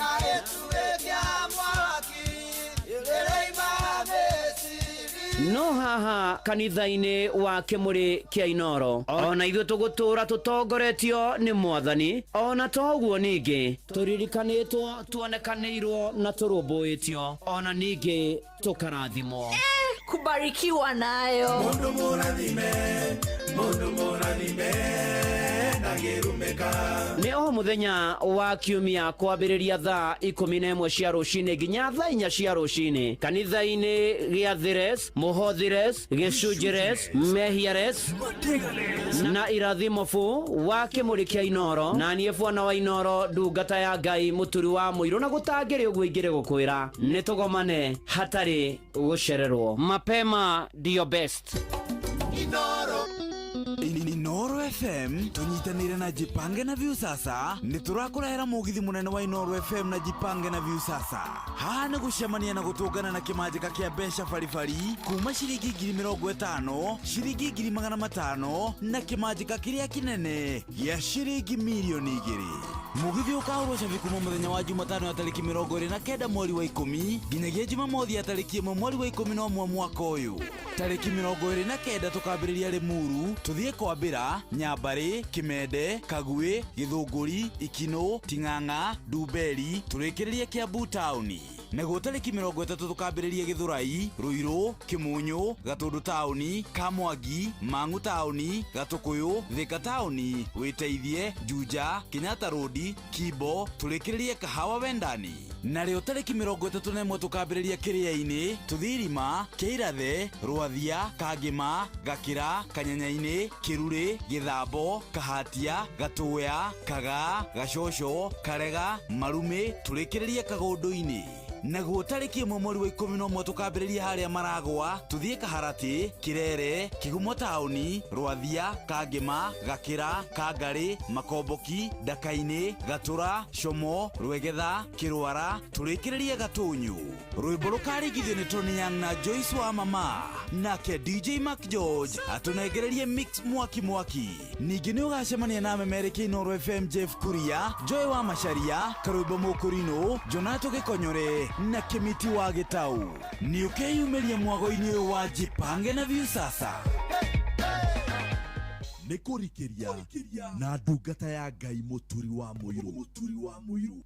No haha kanitha-inĩ wa kĩmũrĩ kĩa Inoro, ona ithuĩ tũgũtũra tũtongoretio nĩ Mwathani. Ona toguo ningĩ tũririkanĩtwo, tuonekanĩirwo na tũrũmbũĩtio, ona ningĩ tũkarathimwo. Kubarikiwa nayo. Mundu mũrathime, mundu mũrathime ndangĩrumĩka. Nĩ o mũthenya wa kiumia kwambĩrĩria thaa 11 cia rũcinĩ nginya thaa 4 cia rũcinĩ, kanitha-inĩ gĩa Thires, Mũhothires, Gĩcunjĩres, Mehiares na Irathimo bu wa kĩmũrĩ kĩa Inoro, na niĩ bwana wa Inoro, ndungata ya Ngai, mũturi wa mũirũ, na gũtangĩrĩ ũguo ingĩrĩ gũkwĩra nĩ tũgomane hatarĩ gũcererwo. Mapema ndio best. Inoro. Inoro FM tunyitanire na Jipange na View sasa nĩ tũrakũrehera mũgithi mũnene wa Inoro FM na Jipange na View sasa. Haha nĩ gũcemania na gũtũngana na kĩmanjĩka kĩa mbeca baribari kuma ciringi 50,000, ciringi 500,000 na kĩmanjĩka kĩrĩa kĩnene gĩa ciringi 2 million. Mũgithi ũkahũrwo cabi kuma mũthenya wa Jumatano ya tarĩki 29 mweri wa 10 nginyagia Jumamothi ya tarĩki 1 mweri wa 11 mwaka ũyũ. Tarĩki 29 tũkambĩrĩria Limuru, tũthiĩ Kwambĩra, Nyambarĩ, Kĩmende, Kagwĩ, Gĩthũngũri, Ikinũ, Ting'ang'a, Ndumberi, tũrĩkĩrĩrie Kiambu taũni. Naguo tarĩki 30 tũkambĩrĩria Gĩthũrai, Ruiru, Kĩmunyũ, Gatũndũ taũni, Kamwangi, Mang'u taũni, Gatũkũyũ, Thika taũni, Wĩteithie, Juja, Kenyatta Road, Kimbo, tũrĩkĩrĩrie Kahawa Wendani. Narĩo tarĩki 31 tũkambĩrĩria Kĩrĩa-inĩ, tũthiĩ Irima, Kĩirathe, Rwathia, Kangĩma, Gakĩra, Kanyanya-inĩ, Kĩrurĩ, Gĩthambo, Kahatia, Gatũya, Kagaa, Gacoco, Karega, Marumĩ, tũrĩkĩrĩrie Kagũndũ-inĩ. Naguo tarĩki 1 mweri wa 11 tũkambĩrĩria harĩa Maragwa, tũthiĩ Kaharatĩ, Kirere, Kĩgumo taũni, Rwathia, Kangĩma, Gakĩra, Kangarĩ, Makomboki, Ndaka-inĩ, Gatũra, Como, Rwegetha, Kĩrwara, tũrĩkĩrĩrie Gatũnyũ. Rwĩmbo rũkarigithio nĩ Tony Young na Joyce wa Mama, nake DJ Mark George atũnengererie mix mwaki mwaki. Ningĩ nĩ ũgacemania na memerĩkia Inooro FM Jeff Kuria, Joy wa Macharia, Karwĩmbo Mũkũrinũ, Jonato Gĩkonyore na Kĩmiti wa Gĩtau. Nĩ ũkeyumĩria mwago-inĩ ũyũ wa Jipange na Viusasa. Nĩ kũrikĩria na ndungata ya Ngai Mũturi wa Mũirũ.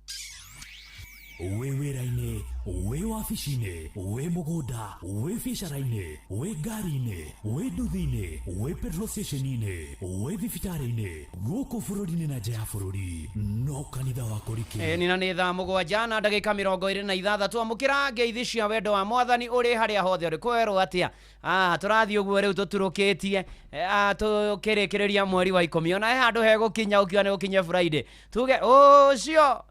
Wĩ wĩra-inĩ, wĩ wabici-inĩ, wĩ mũgũnda, wĩ biacara-inĩ, wĩ ngari-inĩ, wĩ nduthi-inĩ, wĩ petrol station-inĩ, wĩ thibitarĩ-inĩ, gũkũ bũrũri-inĩ na nja ya bũrũri, no kanitha wa kũrikĩria. Nina nĩ thaa 7 na ndagĩka 26. Amũkĩra ngeithi cia wendo wa mwathani ũrĩ harĩa hothe ũrĩ. Kwerwo atĩa? Tũrathiĩ ũguo rĩu tũturũkĩtie, tũkĩrĩkĩrĩria mweri wa 10. Ona he handũ hegũkinya ũkiuga nĩ gũkinye Friday, tuge ũcio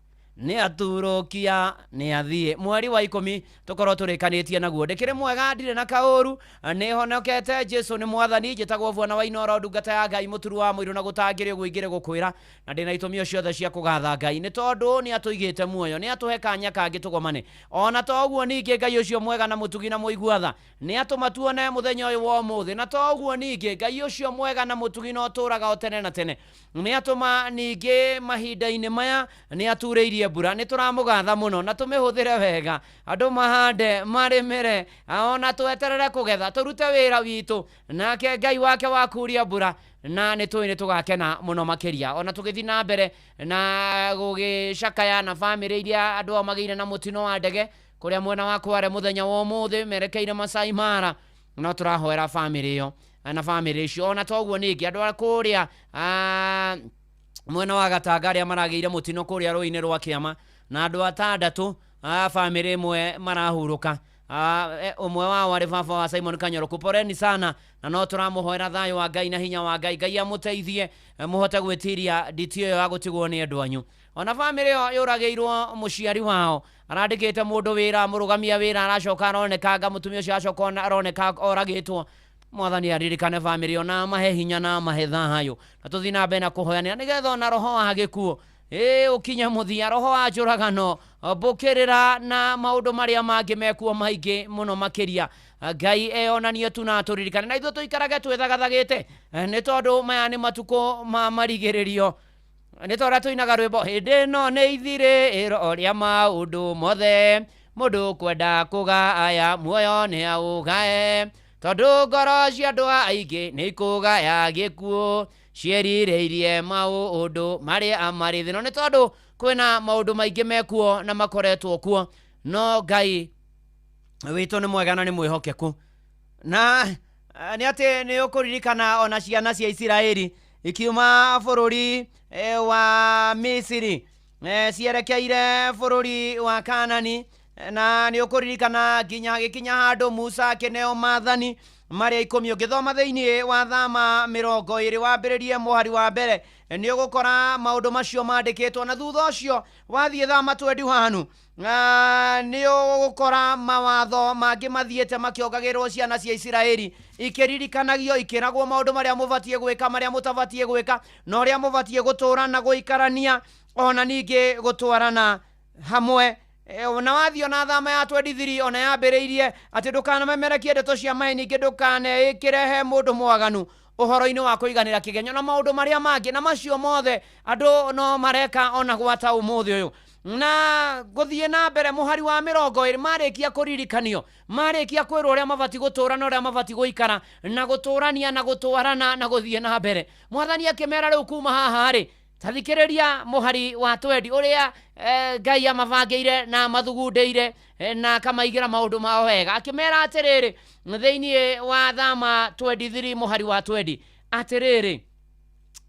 nĩ aturũkia nĩ athiĩ. Mweri wa 10 tũkorwo tũrĩkanĩtie naguo. Ndĩkĩrĩ mwega, ndirĩ na kaũru, nĩ honokete. Jesu nĩ mwathani. Njĩtagwo Bwana wa Inooro, ndungata ya Ngai, mũturu wa mũirũ na gũtangĩrĩ ũguo ingĩrĩ gũkwĩra, na ndĩna itũmi o ciothe cia kũgatha Ngai nĩ tondũ nĩ atũigĩte muoyo, nĩ atũhe kanya kangĩ tũgomane. Ona to ũguo ningĩ Ngai ũcio mwega na mũtugi na mũigua tha nĩ atũma tuone mũthenya ũyũ wa ũmũthĩ. Na to ũguo ningĩ Ngai ũcio mwega na mũtugi na ũtũraga o tene na tene nĩ atũma ningĩ mahinda-inĩ maya nĩ aturĩirie mbura. Nĩ tũramũgatha mũno na tũmĩhũthĩre wega, andũ mahande, marĩmĩre, ona tweterere kũgetha, tũrute wĩra witũ, nake Ngai wake wa kuria mbura, na nĩ tũĩ nĩ tũgakena mũno makĩria. Ona tũgĩthiĩ na mbere na gũgĩcakaya na bamĩrĩ iria andũ ao magĩire na mũtino wa ndege kũrĩa mwena wa Kware mũthenya wa ũmũthĩ merekeire Masai Mara, no tũrahoera bamĩrĩ ĩyo na bamĩrĩ icio. Ona toguo ningĩ andũ a kũrĩa mwena wa Gatanga arĩa maragĩire mũtino kũrĩa rũĩ-inĩ rwa Kĩama, na andũ 6 a bamĩrĩ ĩmwe marahurũka. Ũmwe wao arĩ baba wa Simon Kanyoroku. Poleni sana, na no tũramũhoera thayũ wa Ngai na hinya wa Ngai. Ngai amũteithie mũhote gwĩtiria nditi ĩyo ya gũtigwo nĩ andũ anyu. Ona bamĩrĩ ĩyo yũragĩirwo mũciari wao, arandĩkĩte mũndũ wĩra, mũrũgamia wĩra, aracoka aronekanga, mũtumia ũcio acoka aroneka oragĩtwo. Mwathani aririkane bamĩrĩ ĩyo na amahe hinya na amahe thayũ, na tũthiĩ na mbere na kũhoyanĩra nĩgetha ona roho wa gĩkuũ ũkinye mũthia, roho wa njũragano mbũkĩrĩra na maũndũ marĩa mangĩ mekuo maingĩ mũno makĩria. Ngai eyonanie tu na atũririkane, na ithuĩ tũikarage twĩthagathagĩte, nĩ tondũ maya nĩ matukũ ma marigĩrĩrio. Nĩ ta ũrĩa tũinaga rwĩmbo, hĩndĩ ĩno nĩ ithirĩro rĩa maũndũ mothe, mũndũ kwenda kũgaya muoyo nĩ aũgae, tondũ ngoro cia andũ aingĩ nĩ ikũgaya gĩkuũ, ciĩrirĩirie maũndũ marĩa marĩ thĩ. No nĩ tondũ kwĩna maũndũ maingĩ mekuo na makoretwo kuo, no Ngai witũ nĩ mwega na nĩ mwĩhokeku. Na nĩ atĩ nĩ ũkũririkana ona ciana cia Isiraeli ikiuma bũrũri wa Misiri, cierekeire bũrũri wa Kanani, na nĩ ũkũririkana nginya gĩkinya handũ Musa akĩneo maathani marĩa 10. Ũngĩthoma thĩinĩ wa Thama 20 wambĩrĩrie mũhari wa mbere, nĩ ũgũkora maũndũ macio mandĩkĩtwo. Na thutha ũcio wathiĩ Thama 21, nĩ ũgũkora mawatho mangĩ mathiĩte makĩongagĩrĩrwo ciana cia Isiraeli, ikĩririkanagio, ikĩragwo maũndũ marĩa mũbatiĩ gwĩka, marĩa mũtabatiĩ gwĩka, na ũrĩa mũbatiĩ gũtũũra na gũikarania, ona ningĩ gũtwarana hamwe. Na wathiĩ ona Thama ya 23 ona yambĩrĩirie atĩ ndũkanamemerekie ndeto cia maheeni, ningĩ ndũkaneĩkĩre he mũndũ mwaganu ũhoro-inĩ wa kũiganĩra kĩgenyo na maũndũ marĩa mangĩ. Na macio mothe andũ no mareka ona gwata ũmũthĩ ũyũ. Na gũthiĩ na mbere mũhari wa 20, marĩkia kũririkanio, marĩkia kwĩrwo ũrĩa mabatiĩ gũtũũra na ũrĩa mabatiĩ gũikara na gũtũũrania na gũtwarana na gũthiĩ na mbere. Mwathani akĩmera rĩu kuma haha rĩ, tathikĩrĩria mũhari wa 20 ũrĩa Ngai amabangĩire na amathugundĩire, na akamaigĩra maũndũ mao wega. Akĩmera atĩrĩrĩ, thĩinĩ wa Thama 23 mũhari wa 20, atĩrĩrĩ,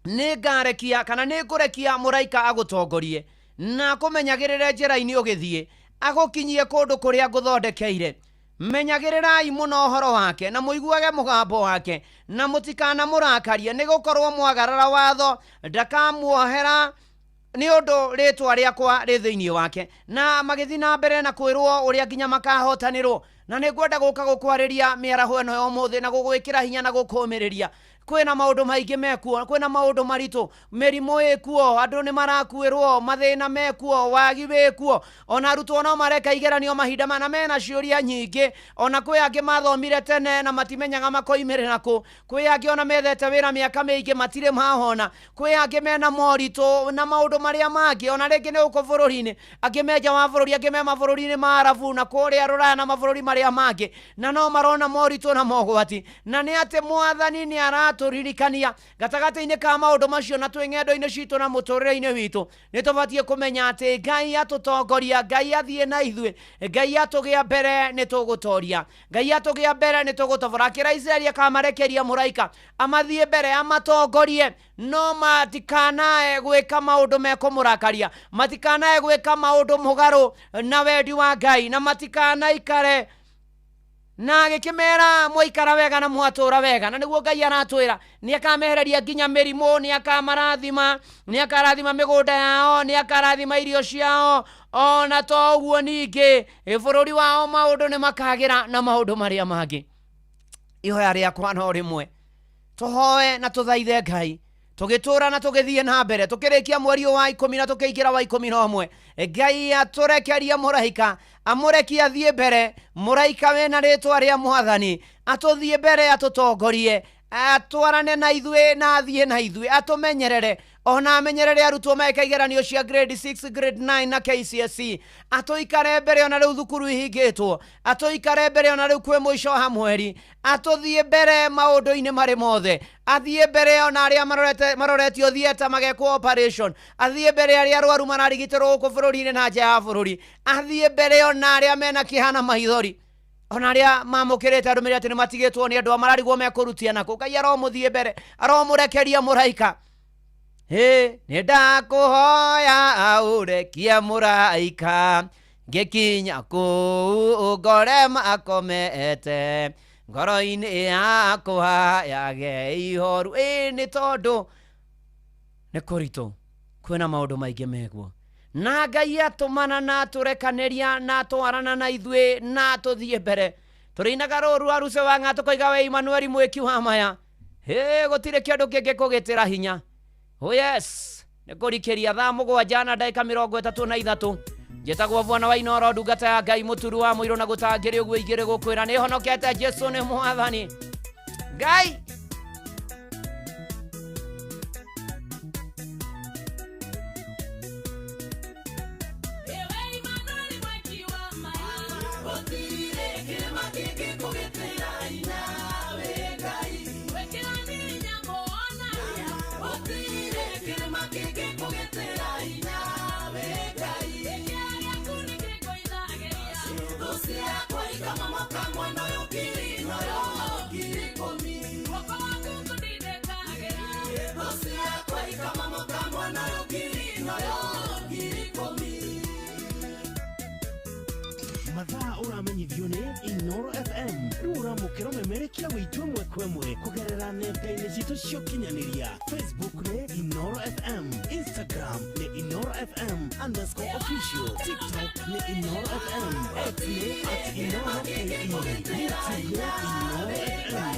nĩngarekia kana nĩngũrekia mũraika agũtongorie na akũmenyagĩrĩre njĩra-inĩ ũgĩthiĩ, agũkinyie kũndũ kũrĩa ngũthondekeire. Menyagĩrĩrai mũno ũhoro wake na mũiguage mũgambo wake, na mũtikanamũrakarie, nĩgũkorwo mwagarara watho ndakamuohera Nĩ ũndũ rĩtwa rĩakwa rĩ thĩinĩ wake. Na magĩthiĩ na mbere na kwĩrwo ũrĩa nginya makahotanĩrwo. Na nĩ ngwenda gũka gũkwarĩria mĩaraho ĩno ya ũmũthĩ na gũgwĩkĩra hinya na gũkũmĩrĩria. Kwĩna maũndũ maingĩ mekuo, kwĩna maũndũ maritũ, mĩrimũ ĩkuo, andũ nĩ marakuĩrwo, mathĩna mekuo, wagi wĩkuo, ona arutwo no mareka igeranio mahinda mana mena ciũria nyingĩ, ona kwĩ angĩ mathomire tene na matimenyaga makoimĩrĩra kũ, kwĩ angĩ ona methete wĩra mĩaka mĩingĩ matirĩ mahona, kwĩ angĩ mena moritũ na maũndũ marĩa mangĩ, ona rĩngĩ nĩ gũkũ bũrũri-inĩ, angĩ me nja wa bũrũri, angĩ me mabũrũri-inĩ ma Arabu na kũrĩa Rũraya na mabũrũri marĩa mangĩ, na no marona moritũ na mogwati, na nĩ atĩ Mwathani nĩ aratũririkania gatagatĩ-inĩ ka maũndũ macio na twĩ ng'endo-inĩ citũ na mũtũrĩre-inĩ witũ, nĩ tũbatiĩ kũmenya atĩ Ngai atũtongoria, Ngai athiĩ na ithuĩ, Ngai atũgĩa mbere nĩ tũgũtoria, Ngai atũgĩa mbere nĩ tũgũtobora. Akĩra Isiraeli akamarekeria mũraika amathiĩ mbere amatongorie, no matikanae gwĩka maũndũ mekũmũrakaria, matikanae gwĩka maũndũ mũgarũ na wendi wa Ngai, na matikanaikare na agĩkĩmera mwaikara wega na mwatũra wega. Na nĩguo Ngai aratwĩra nĩ akamehereria nginya mĩrimũ, nĩ akamarathima, nĩ akarathima mĩgũnda yao, nĩ akarathima irio ciao, ona to ũguo ningĩ bũrũri wao maũndũ nĩ makagĩra na maũndũ marĩa mangĩ. Ihoya rĩakwa no rĩmwe, tũhoe na tũthaithe Ngai tũgĩtũra na tũgĩthiĩ na mbere, tũkĩrĩkia mweri wa 10 na tũkĩingĩra wa 11, Ngai atũrekerie mũraika, amũrekie athiĩ mbere, mũraika wĩna rĩtwa rĩa Mwathani atũthiĩ mbere, atũtongorie, atwarane na ithuĩ na athiĩ na ithuĩ, atũmenyerere, ona amenyerere arutwo meka igeranio cia grade 6, grade 9 na KCSE, atũikare mbere ona rĩu thukuru ihingĩtwo, atũikare mbere ona rĩu kwĩ mũico wa mweri, atũthiĩ mbere maũndũ-inĩ marĩ mothe, athiĩ mbere ona arĩa maroretio theatre magekwo operation, athiĩ mbere arĩa arwaru mararigitĩrwo gũkũ bũrũri-inĩ na nja ya bũrũri, athiĩ mbere ona arĩa mena kĩeha na maithori, ona arĩa mamũkĩrĩte ndũmĩrĩri atĩ nĩ matigĩtwo nĩ andũ mararigwo mekũrutia nakũ. Ngai aromũthiĩ mbere, aromũrekeria mũraika. Hĩ, nĩ ndakũhoya ũrekie mũraika, ngĩkinya kũu ngore makomete, ngoro-inĩ yakwa yage ihoru. Ĩ nĩ tondũ nĩ kũritũ, kwĩna maũndũ maingĩ meguo, na Ngai atũmana na atũrekanĩria na atwarana na ithuĩ na atũthiĩ mbere. Tũrĩinaga rũru rwa Ruce wa Ng'a tũkoiga we Imanueli mwĩki wa maya. Hĩ, gũtirĩ kĩndũ kĩngĩ kũgĩtĩra hinya. Oh yes, nĩ kũrikĩria thaa 7 na ndagĩka 33. Njĩtagwo Bwana wa Inooro, ndungata ya Ngai, mũturu wa mũirũ na gũtangĩrĩ ũguo igĩrĩ gũkwĩra nĩ honokete, Jesu nĩ Mwathani Ngai. Mathaa ũramenyithio nĩ Inooro FM. Rĩu ũramũkĩra ũmemerekia witũ ĩmwe kwa ĩmwe kũgerera nenda-inĩ citũ cia ũkinyanĩria. Facebook nĩ Inooro FM, Instagram nĩ Inooro FM _official, TikTok nĩ Inooro FM, X nĩ @InooroKE, YouTube nĩ Inooro FM.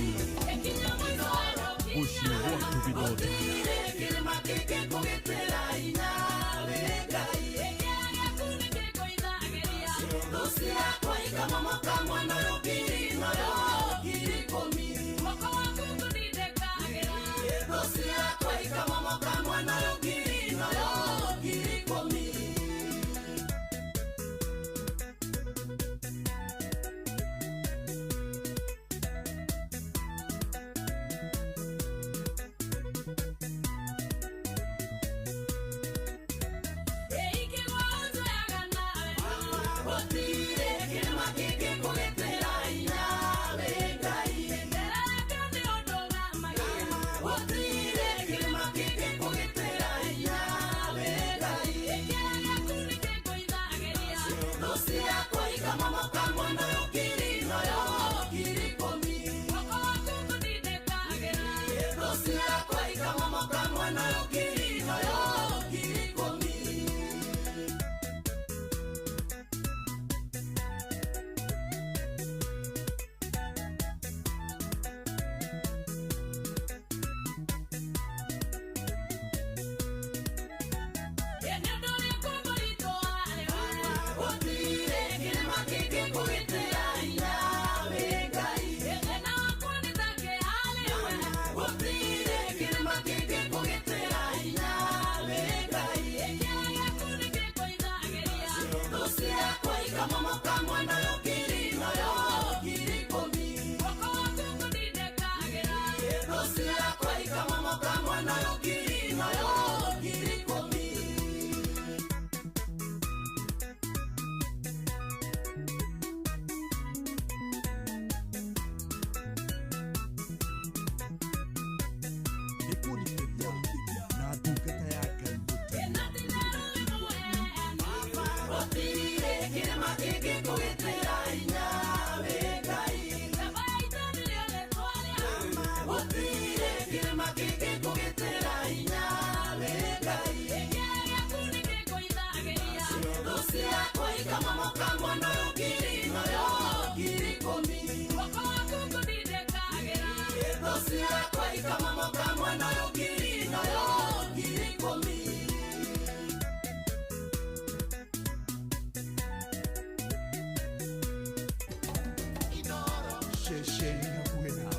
Ceceni hakuhĩ nawe.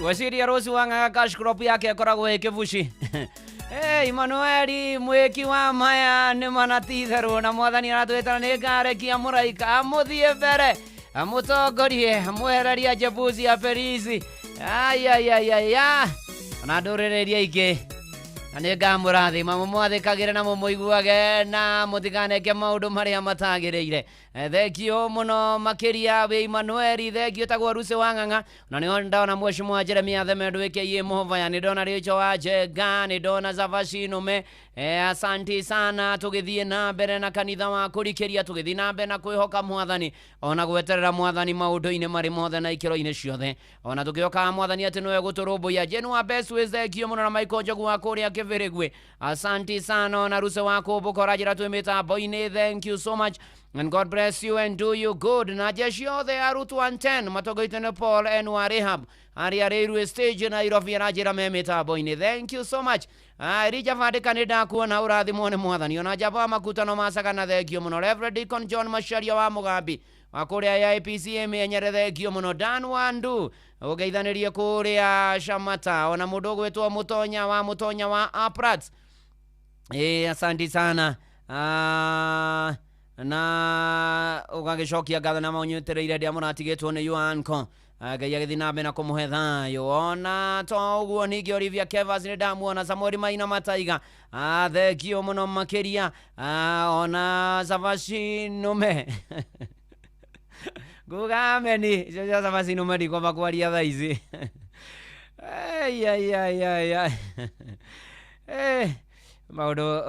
Gweciria rũciũ wang'ang'a cash crop yake ĩkoragwo ĩ kĩbuci. Hey, Emanueli mwĩki wa maya nĩ manatitherwo na mwathani aratwĩtana nĩ ngarekia mũraika amũthiĩ mbere amũtongorie amwehereria Jebusi ya Perisi ayayayaya ona ndũrĩrĩ iria ingĩ na nĩ ngamũrathima mũmwathĩkagĩre na mũmũiguage na mũtikaneke maũndũ marĩa matagĩrĩire. Thengio mũno makĩria wĩ Emmanueli, thengio tagwo Rusi wa Ng'ang'a, na nĩho ndona mheshimiwa Jeremia Themendo aka Mũhovaya, nĩ ndona Rachel wa Njenga, nĩ ndona Zavashi Nũme. Asanti sana. Tũgĩthiĩ na mbere na kanitha wa kũrikĩria, tũgĩthiĩ na mbere na kwĩhoka mwathani ona gweterera mwathani maũndũ-inĩ marĩ mothe na ikĩro-inĩ ciothe, ona tũkĩhokaga mwathani atĩ nĩwe gũtũrũmbũiya. Jane wa Best Ways, thengio mũno, na Michael Njogu wa kũrĩa Kĩbĩrĩgwe, asanti sana, ona Ruse wa Kũmbũka ũranjĩra twĩ mĩtambo-inĩ, thank you so much and God bless you and do you good. Na jeshi othe arutwo 110 matongoretio nĩ Paul N wa Rehab arĩa Railway Stage Nairobi aranjĩra me mĩtambo-inĩ, thank you so much. Elija Vandĩka nĩ ndakuona, ũrathimwo nĩ mwathani, ona Njamba wa Makutano Macagana, thengio mũno. Reverend Deacon John Macharia wa Mũgambi wa kũrĩa AIPCA Mĩenyere, thengio mũno. Dan Wandu ũgeithanĩrie kũrĩa Shamata, ona mũndũ ũgwĩtwo Mũtonya wa Mũtonya wa Aprats. Asante sana. Na ũgagĩcokia ngatho na maũnyitĩrĩire ndĩa mũratigĩtwo nĩ Yuanko. Ngai agĩthiĩ na mbere na kũmũhe thayũ. Ona to ũguo ningĩ Olivia Kevas nĩ ndamuona, Samuel Maina Mataiga, thengio mũno makĩria. Ona Zavashi Nũme nguga ameni, icio cia Zavashi Nũme ndikwamba kwaria thaa ici. Ai, ai, ai, ai, ai. Maũndũ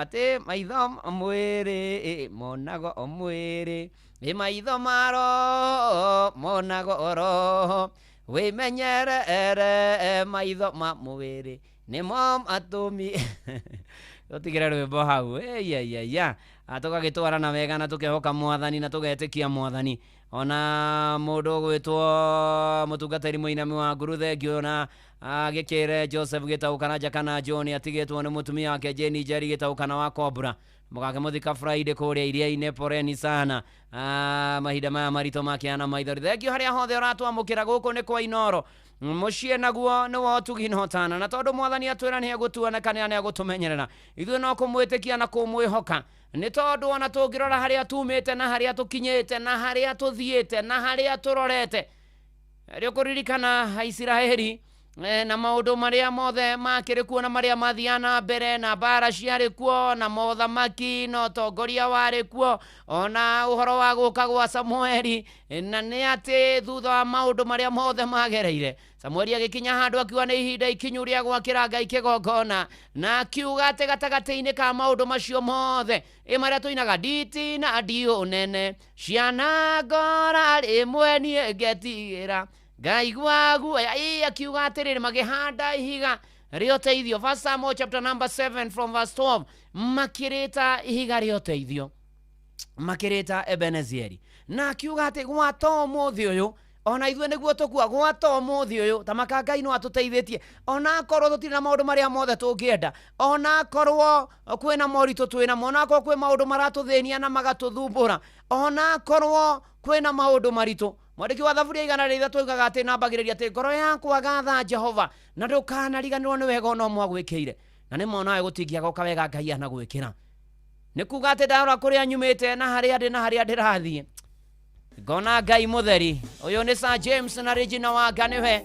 atĩ maitho mwĩrĩ monago o mwĩrĩ, ĩ maitho maro monago o roho, wĩmenyerere maitho ma mwĩrĩ nĩmo matũmi. Tũtigĩre rwĩmbo hau. Ĩyayaya, tũgagĩtwarana wega na tũkehoka mwathani na tũgetĩkia mwathani. Ona mũndũ ũgwĩtwo mũtungatĩri mũinami wa nguru, thengio, na gĩkĩre Joseph Gĩtaũ kana John atigĩtwo nĩ mũtumia wake Jane Njeri Gĩtaũ kana wa Cobra, mũgakĩmũthika Friday kũrĩa iria-inĩ. Poreni sana. Mahinda maya maritũ makĩana maithori. Thengio harĩa hothe ũratwamũkĩra. Gũkũ nĩ kwa Inoro, mũciĩ naguo nĩ wa ũtugi na ũtana, na tondũ mwathani atwĩra nĩ egũtuoneka nĩ egũtũmenyerera, ithuĩ no kũmwĩtĩkia na kũmwĩhoka, nĩ tondũ ona tũngĩrora harĩa tumĩte na harĩa tũkinyĩte na harĩa tũthiĩte na harĩa tũrorete, rĩ ũkũririkana Isiraeli na maũndũ marĩa mothe makĩrĩ kuo na marĩa mathiaga na mbere na mbara ciarĩ kuo na mothamaki na ũtongoria warĩ kuo, ona ũhoro wa gũka gwa Samueli, na nĩ atĩ thutha wa maũndũ marĩa mothe magereire, Samueli agĩkinya handũ akiuga nĩ ihinda ikinyu rĩa gwakĩra Ngai kĩgongona, na akiuga atĩ gatagatĩ-inĩ ka maũndũ macio mothe, ĩ marĩa tũinaga nditi na ndiũ nene ciana ngora rĩmwe niĩ ngetigĩra ngaigua guoya, ĩ akiuga atĩrĩrĩ, makĩhanda ihiga rĩa ũteithio. First Samuel chapter number 7 from verse 12, makĩrĩta ihiga rĩa ũteithio, makĩrĩta Ebenezieri, na akiuga atĩ gwata ũmũthĩ ũyũ ona ithuĩ nĩguo tũkua, gwata ũmũthĩ ũyũ ta maka Ngai no atũteithĩtie, ona akorwo tũtirĩ na maũndũ marĩa mothe tũngĩenda, ona akorwo kwĩna moritũ twĩnamo, ona akorwo kwĩ maũndũ maratũthĩnia na magatũthumbũra, ona akorwo kwĩna maũndũ maritũ. Mwandĩki wa Thaburia 103 augaga atĩ nambagĩrĩria atĩ ngoro yakwa gatha Jehova na ndũkanariganĩrwo nĩ wega ona ũmwe agwĩkĩire, na nĩ monawe gũtingĩagoka wega Ngai anagwĩkĩra. Nĩ kuga atĩ ndarora kũrĩa nyumĩte na harĩa ndĩ na harĩa ndĩrathiĩ, ngona Ngai mũtheri. Ũyũ nĩ Sir James na Regina Wanga, nĩwe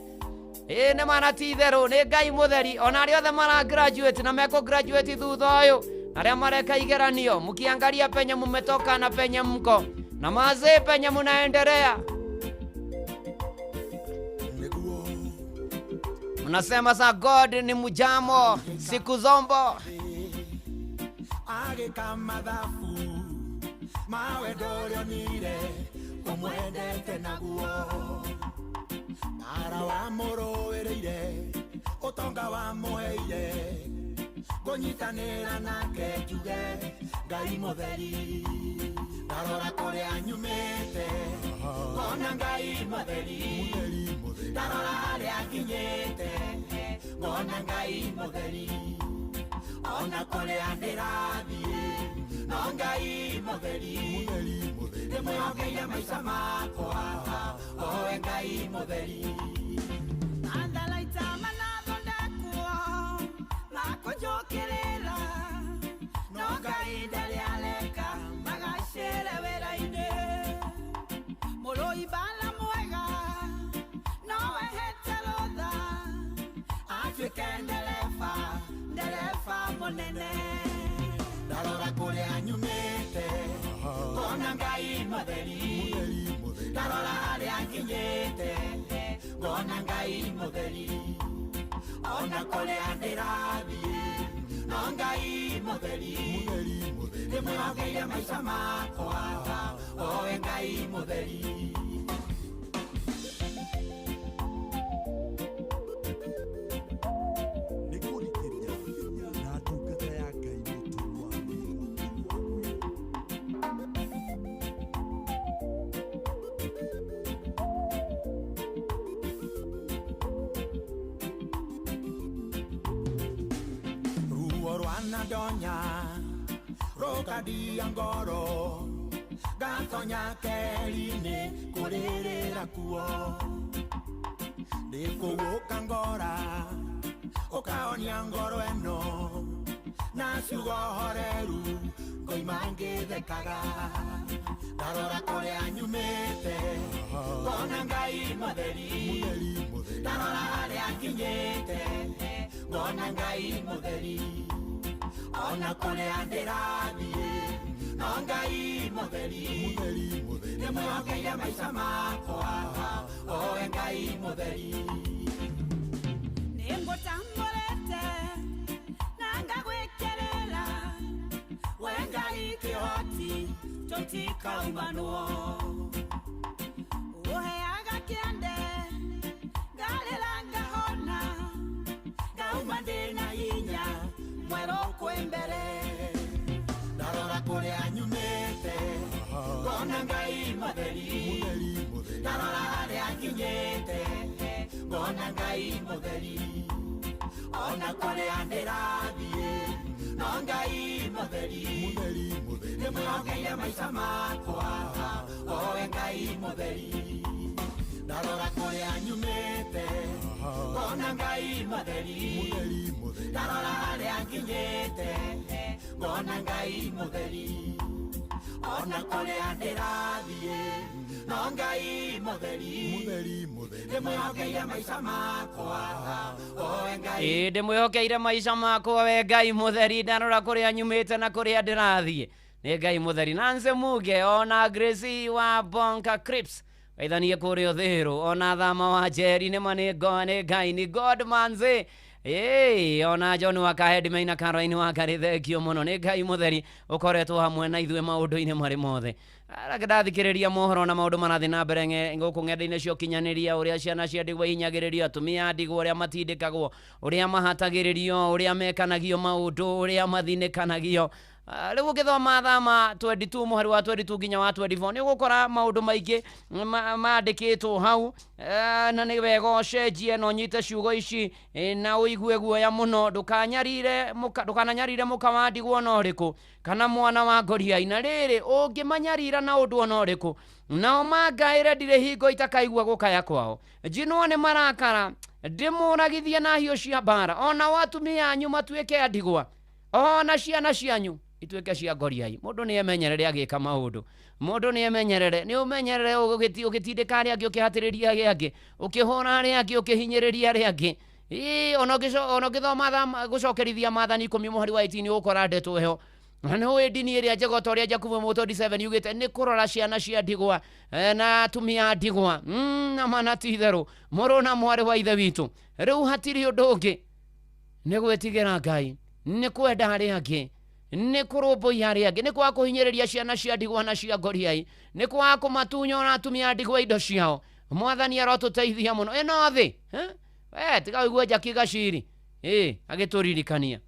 ĩ nĩ mana ti itherũ nĩ Ngai mũtheri. Ona arĩa othe mara graduate na mekũ graduate thutha ũyũ, Arĩa mareka igeranio, mkiangalia penye mumetoka na penye mko na mazee penye munaendelea, mnasema sa God ni mujamo siku zombo. Agĩka mathabu mawe ndũrĩonire ũmwendete naguo bara wamũrũĩrĩire ũtonga wamũheire ngũnyitanĩra nake njuge Ngai mũtheri ndarora kũrĩa nyumĩte ngona Ngai mũtheri ndarora harĩa nginyĩte ngona Ngai mũtheri ona kũrĩa ndĩrathiĩ no Ngai mũtheri ndĩmwĩhokeire maica makwa owe Ngai mũtheri. Andalaita manathondekwo makũnjũkĩrĩra no Ngai ndarĩ areka magacĩre wĩra-inĩ mũrũi mbara mwega no ehete rũtha atuĩke ndereba ndereba mũnene. Ndarora kũrĩa nyumĩte ngona Ngai mũtheri ndarora harĩa nginyĩte ngona Ngai mũtheri ona kũrĩa ndĩrathiĩ no Ngai mũtheri ndĩmwĩhokeire maica makwa owe Ngai mũtheri. Na ndungata ya Ngai mũturi wa mũirũ. Ruo rwanandonya rũkandia ngoro ngatonya keri-inĩ kũrĩrĩra kuo ndĩkũgũka ngora ũkahonia ngoro ĩno na ciugo horeru ngoima ngĩthekaga ndarora kũrĩa nyumĩte ngona Ngai mũtheri ndarora harĩa nginyĩte ngona Ngai mũtheri ona kũrĩa ndĩrathiĩ no Ngai mũtheri ndĩmwĩhokeire maica makwa owe Ngai mũtheri. Nĩngũtambũrĩte na ngagwĩkĩrĩra we Ngai kĩhoti tũtikaumanwo ũheaga kĩande ngarĩra ngahona ngauma ndĩna hinya mwerũ kwĩ mbere. Ndarora kũrĩa nyumĩte ngona Ngai mũtheri ndarora harĩa nginyĩte ngona Ngai mũtheri ona kũrĩa ndĩrathiĩ no Ngai mũtheri ndĩmwĩhokeire maica makwa owe Ngai mũtheri. Ndarora kũrĩa nyumĩte ngona Ngai mũtheri ndarora harĩa nginyĩte ngona Ngai mũtheri ona kũrĩa ndĩrathiĩ no Ngai mũtheri ndĩmwĩhokeire maica makwa owe Ngai. Ĩ ndĩmwĩhokeire maica makwa we Ngai mũtheri ndarora kũrĩa nyumĩte na kũrĩa ndĩrathiĩ nĩ Ngai mũtheri. Nancy Muge ona Gracie wa Bonka Crips waithanie kũrĩa Ũthĩrũ ona Thama wa Njeri nĩma nĩ Ngai nĩ God manze. Ĩĩ ona John wa Kahendi maina Caroline wa Karĩ thengio mũno nĩ Ngai mũtheri ũkoretwo hamwe na ithuĩ maũndũ-inĩ marĩ mothe. Reke ndathikĩrĩria mohoro na maũndũ marathiĩ na mbere gũkũ ng'enda-inĩ cia ũkinyanĩria ũrĩa ciana cia ndigwa ihinyagĩrĩrio atumia a ndigwa ũrĩa matindĩkagwo ũrĩa mahatagĩrĩrio ũrĩa mekanagio maũndũ ũrĩa mathinĩkanagio. Rĩu ũgĩthoma Thama 22 mũhari wa 22 nginya wa 24 nĩ ũgũkora maũndũ maingĩ mandĩkĩtwo hau na nĩ wega ũcenjie na ũnyite ciugo ici na ũigue guoya mũno ndũkananyarire mũka wa ndigwa ona ũrĩkũ kana mwana wa ngoriai na rĩrĩ ũngĩmanyarira na ũndũ ona ũrĩkũ nao mangaĩre ndirĩ hingo itakaigua gũkaya kwao njinwo nĩ marakara ndĩmũragithie na hiũ cia mbara ona watumia anyu matuĩke a ndigwa ona ciana cianyu ituĩke cia ngoriai. Mũndũ nĩ emenyerere agĩka maũndũ mũndũ nĩ emenyerere nĩ ũmenyerere ũgĩtindĩka arĩa angĩ ũkĩhatĩrĩria arĩa angĩ ũkĩhũra arĩa angĩ ũkĩhinyĩrĩria arĩa angĩ. Ĩ ona ũgĩthoma gũcokerithia maathani 10 mũhari wa 18 ũgũkora ndeto ĩyo. Na nĩ ũĩ ndini ĩrĩa njega ta ũrĩa Jakubu 1:27 yugĩte nĩ kũrora ciana cia ndigwa na atumia a ndigwa. Na mana ti itherũ mũrũ na mwarĩ wa ithe witũ, rĩu hatirĩ ũndũ ũngĩ, nĩ gwĩtigĩra Ngai, nĩ kwenda arĩa angĩ, nĩ kũrũmbũiya arĩa angĩ, nĩ kwaga kũhinyĩrĩria ciana cia ndigwa na cia ngoriai, nĩ kwaga kũmatunya ona atumia a ndigwa indo ciao. Mwathani arotũteithia mũno. Ĩno thĩ tiga ũigue Jackie Gaciri agĩtũririkania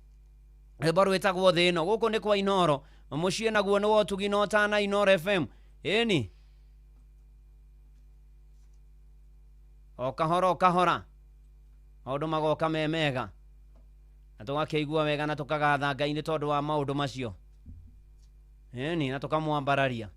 rwĩmbo rwĩtagwo thĩ ĩno. Gũkũ nĩ kwa Inoro, mũciĩ naguo nĩ wa ũtugi na ũtana Inoro FM. Ĩni o kahora o kahora maũndũ magoka me mega na tũgakĩigua wega na tũkagatha Ngai nĩ tondũ wa maũndũ macio. Ĩni na tũkamwambararia.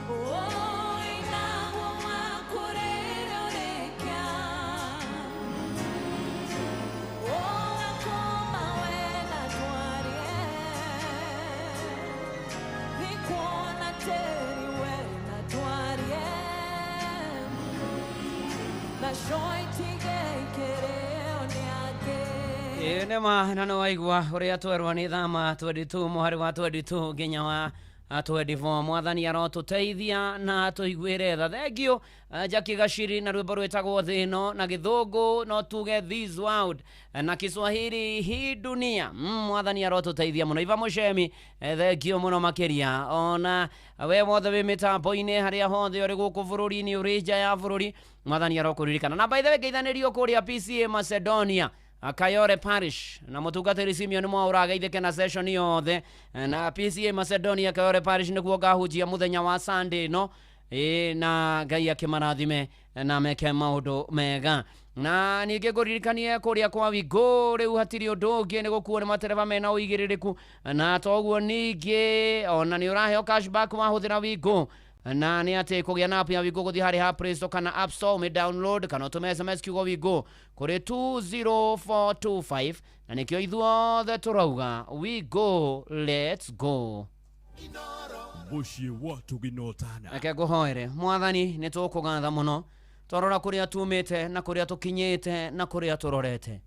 Oh. Ĩĩ nĩma na nĩwaigua ũrĩa twerwo nĩ thama 22 mũhari wa 22 nginya wa 24. Mwathani arotũteithia na tũiguĩre tha. Thengio Jackie Gachiri na rwĩmbo rwĩtagwo thĩ ĩno, na gĩthũngũ no tuge this world, na Kiswahili hii dunia. Mwathani arotũteithia mũno. Iva Mũcemi, thengio mũno makĩria. Ona we wothe wĩ mĩtambo-inĩ harĩa hothe ũrĩ gũkũ bũrũri-inĩ, ũrĩ nja ya bũrũri, mwathani arokũririkana. Na by the way, ngeithanĩrio kũrĩa PCA Macedonia, Kayore Parish, na mũtungatĩri Simeon Mwaura ageithĩke na session yothe. Na PCA Macedonia Kayore Parish nĩguo ngahunjia mũthenya wa Sunday no na Ngai akĩmarathime na meke maũndũ mega. Na ningĩ ngũririkanie kũrĩa kwa Wingũ rĩu hatirĩ ũndũ ũngĩ nĩ gũkuo nĩ matereba mena ũigĩrĩrĩku, na toguo ningĩ ona nĩ ũraheo cashback wahũthĩra Wingũ. Na nĩ atĩ kũgĩa na app ya Wingũ gũthiĩ harĩ ha Play Store kana App Store, ũmĩ download kana ũtũme SMS kiugo Wingũ kũrĩ 20425, na nĩkĩo ithuothe tũrauga we go, let's go. Mũciĩ wa Tũginotana. Reke ngũhoere. Mwathani, nĩ tũkũgatha mũno twarora kũrĩa tumĩte na kũrĩa tũkinyĩte na kũrĩa tũrorete,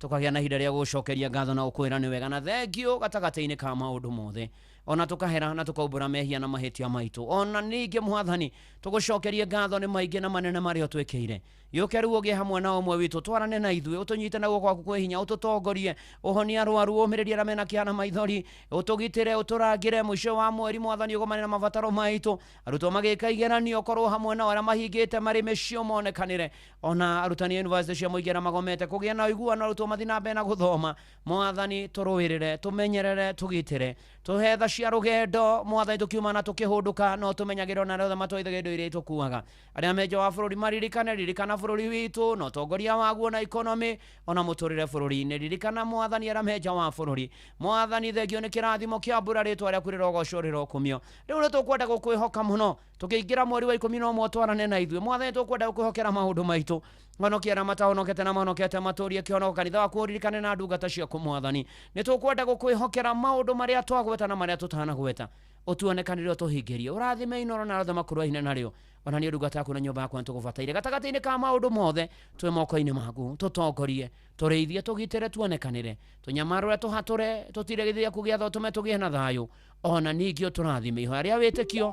tũkagĩa na ihinda rĩa gũcokeria ngatho na gũkwĩra nĩ wega na thengio gatagatĩ-inĩ ka maũndũ mothe, ona tũkahera na tũkaumbũra mehia na mahĩtia maitũ. Ona ningĩ Mwathani, tũgũcokerie ngatho nĩ maingĩ na manene marĩa ũtwĩkĩire. Gĩũke rĩu ũgĩe hamwe na ũmwe witũ, twarane na ithuĩ, ũtũnyite na guoko gwaku kwĩ hinya, ũtũtongorie, ũhonie arwaru, ũmĩrĩrie arĩa mena kĩeha na maithori, ũtũgitĩre, ũtũrangĩre mũico wa mweri. Mwathani, ũgomane na mabataro maitũ. Arutwo magĩka igeranio, ũkorwo hamwe nao, arĩa mahingĩte marĩ mĩciĩ ũmonekanĩre, ona arutani a university cia mũingĩ arĩa magomete kũgĩa na ũiguano, arutwo mathiĩ na mbere na gũthoma. Mwathani, tũrũĩrĩre, tũmenyerere, tũgitĩre, tũhe tha cia rũgendo. Mwathani, tũkiuma na tũkĩhũndũka, no tũmenyagĩre ona arĩa othe matwaithagia indo iria itũkuaga. Arĩa me nja wa bũrũri maririkane, ririkana bũrũri witũ na ũtongoria waguo na economy, ona mũtũrĩre bũrũri-inĩ. Ririkana Mwathani arĩa me nja wa bũrũri. Mwathani, thengio nĩ kĩrathimo kĩa mbura, rĩtwa rĩaku rĩrogocwo, rĩrokumio. Rĩu nĩ tũkwenda gũkwĩhoka mũno tũkĩingĩra mweri wa 11, twarane na ithuĩ. Mwathani, tũkwenda gũkwĩhokera maũndũ maitũ. Honokia arĩa matahonokete na mahonokete matũrie kĩhonoko. Kanitha waku ũririkane na ndungata ciaku. Mwathani, nĩ tũkwenda gũkwĩhokera maũndũ marĩa twagweta na marĩa tũtanagweta, ũtuonekanĩre, ũtũhingĩrie, ũrathime Inoro na othe makũrũ narĩo. Ona niĩ ndungata yaku na nyũmba yakwa nĩtũgũbataire. Gatagatĩ-inĩ ka maũndũ mothe twĩ moko-inĩ maku, tũtongorie, tũrĩithie, tũgitĩre, tuonekanĩre, tũnyamarũre, tũhatũre, tũtire gĩthĩ gĩaku gĩa tha, ũtũme tũgĩe na thayũ. Ona ningĩ ũtũrathime. Ihoya rĩa wĩtĩkio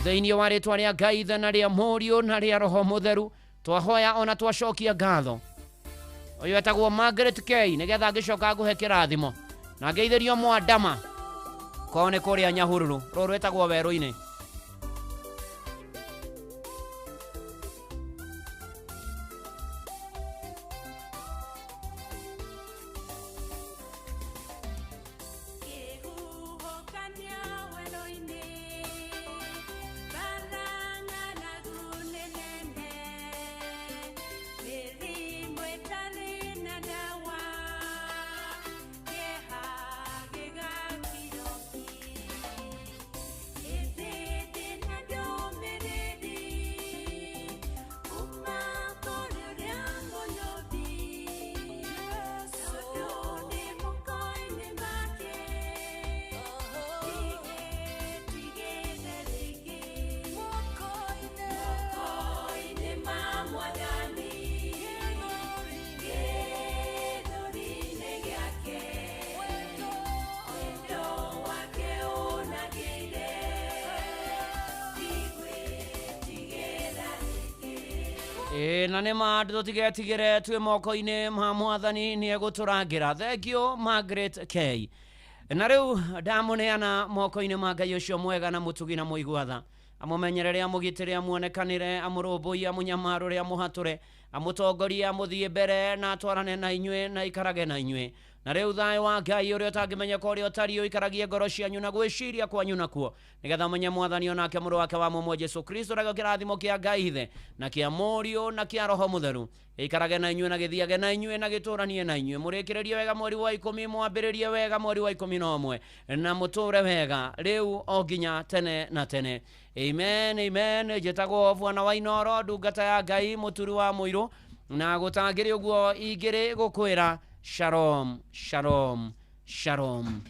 thĩinĩ wa rĩtwa rĩa Ngai Ithe na rĩa Mũriũ na rĩa Roho Mũtheru twahoya ona twacokia ngatho. Ũyũ etagwo Margaret K, nĩgetha ngĩcoka ngũhe kĩrathimo na ngeithĩrio Mwandama kwao nĩ kũrĩa Nyahururu, rũrũ rwĩtagwo werũ-inĩ. Na nĩ ma tũtigetigĩre, twĩ moko-inĩ ma Mwathani, nĩ egũtũrangĩra. Thengio Margaret K. Na rĩu ndamũneana moko-inĩ ma Ngai ũcio mwega na mũtugi na mũigua tha, amũmenyerere, amũgitĩre, amuonekanĩre, amũrũmbũiye, amũnyamarũre, amũhatũre, amũtongorie, amũthiĩ mbere, na atwarane na inyuĩ na aikarage na inyuĩ. Na rĩu thayũ wa Ngai ũrĩa ũtangĩmenyeka ũrĩa ũtariĩ ũikaragie ngoro cianyu na gwĩciria kwanyu nakuo, nĩgetha ũmenye Mwathani onake mũrũ wake wa mũmwe Jesu Kristo. Nakĩo kĩrathimo kĩa Ngai Ithe na kĩa Mũriũ na kĩa Roho Mũtheru gĩikarage na inyuĩ na gĩthiage na inyuĩ na gĩtũranie na inyuĩ. Mũrĩkĩrĩrie wega mweri wa 10, mwambĩrĩrie wega mweri wa 11, na mũtũre wega rĩu o nginya tene na tene. Amen, amen. Njĩtagwo Bwana wa Inoro, ndungata ya Ngai, mũturi wa mũirũ, na gũtangĩrĩ ũguo ingĩrĩ gũkwĩra shalom, shalom, shalom.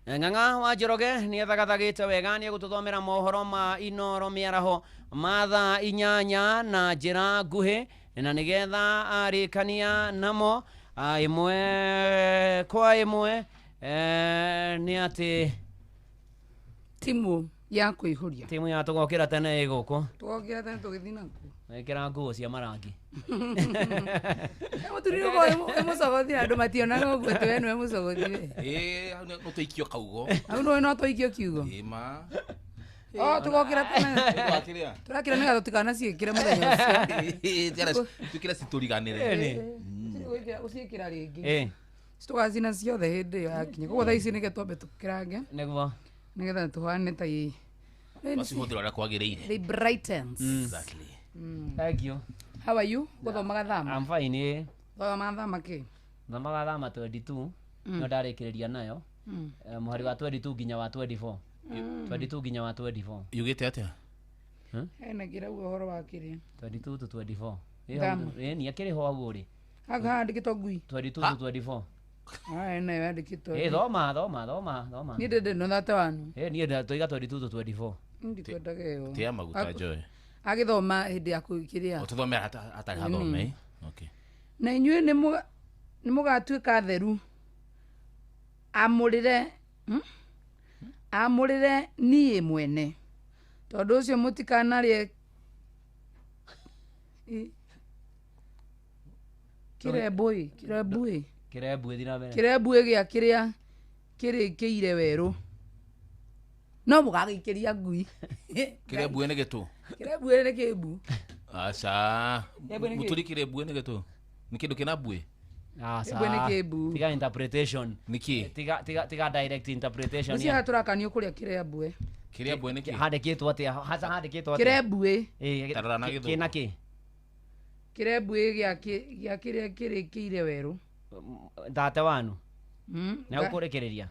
Ng'ang'a wa Njoroge nĩ athagathagĩte wega nĩ egũtũthomera mohoro ma Inoro mĩaraho ma thaa 8 na njĩra nguhĩ na nĩgetha arĩkania namo ĩmwe kwa ĩmwe nĩ atĩ timu ya kũihũria timu ya tũgokĩra tene ĩ gũkũ tũgokĩra tene tũgĩthiĩ nakuo ĩkĩra nguo cia marangi mũturi ũguo ĩmũcogothi na andũ mationaga ũguo atĩ we nĩwe mũcogothi we ĩĩ hau no tũikio kaugo hau nĩwe no tũikio kiugo ĩĩ ma o tũgokĩra tene tũrakĩra nĩgetha tũtikanaciĩkĩre mũthenya ũcio twĩkĩre citũriganĩre ũciĩkĩra rĩngĩ citũgacina ciothe hĩndĩ ĩyo yakinya koguo thaa ici nĩke twambe tũkĩrange nĩguo nĩgetha tũhane ta ĩ wacihũthĩra ũrĩa kwagĩrĩire they brightens exactly. Thank you. How are you? Gũthomaga thama? I'm fine. Gũthomaga thama kĩ? Thomaga thama 22 no ndarĩkĩrĩria nayo mũhari wa 22 nginya wa 24 22 nginya wa 24 yugĩte atĩa hena kĩrauga ũhoro wa kĩrĩa 22 to 24 ĩ ni akĩrĩ ho hau ũrĩ haha handĩkĩtwo ngui 22 to 24 aya nayo yandĩkĩtwo ĩ thoma thoma thoma thoma niĩ ndĩ no thate wanu ĩ niĩ tũiga 22 to 24 ndikwendaga ĩyo tia maguta Joy agĩthoma hĩndĩ ya kĩrĩa ũtũthomera hatarĩ hathome okay na inyuĩ nĩ mũgatuĩka theru amũrĩre amũrĩre niĩ mwene tondũ ũcio mũtikanarĩe kĩrembũĩ kĩrembũĩ kĩrembũĩ gĩa kĩrĩa kĩrĩkĩire werũ no mũgagĩikĩria ngui kĩrembũĩ nĩ gĩtũ kĩrembũĩ nĩ kĩmbu aca mũturi kĩrembũĩ nĩ gĩtũ nĩ kĩndũ kĩna mbuĩ aca nĩ kĩmbu tiga interpretation nĩkĩ tiga tiga tiga direct interpretation mũciĩ haha tũrakanio kũrĩa kĩrembũĩ kĩrembũĩ nĩ kĩ handĩkĩtwo atĩa haca handĩkĩtwo atĩa kĩrembũĩ tarora na gĩthũngũ kĩna kĩ kĩrembũĩ gĩa kĩrĩa kĩrĩkĩire werũ thate wanu na ũkũrĩkĩrĩria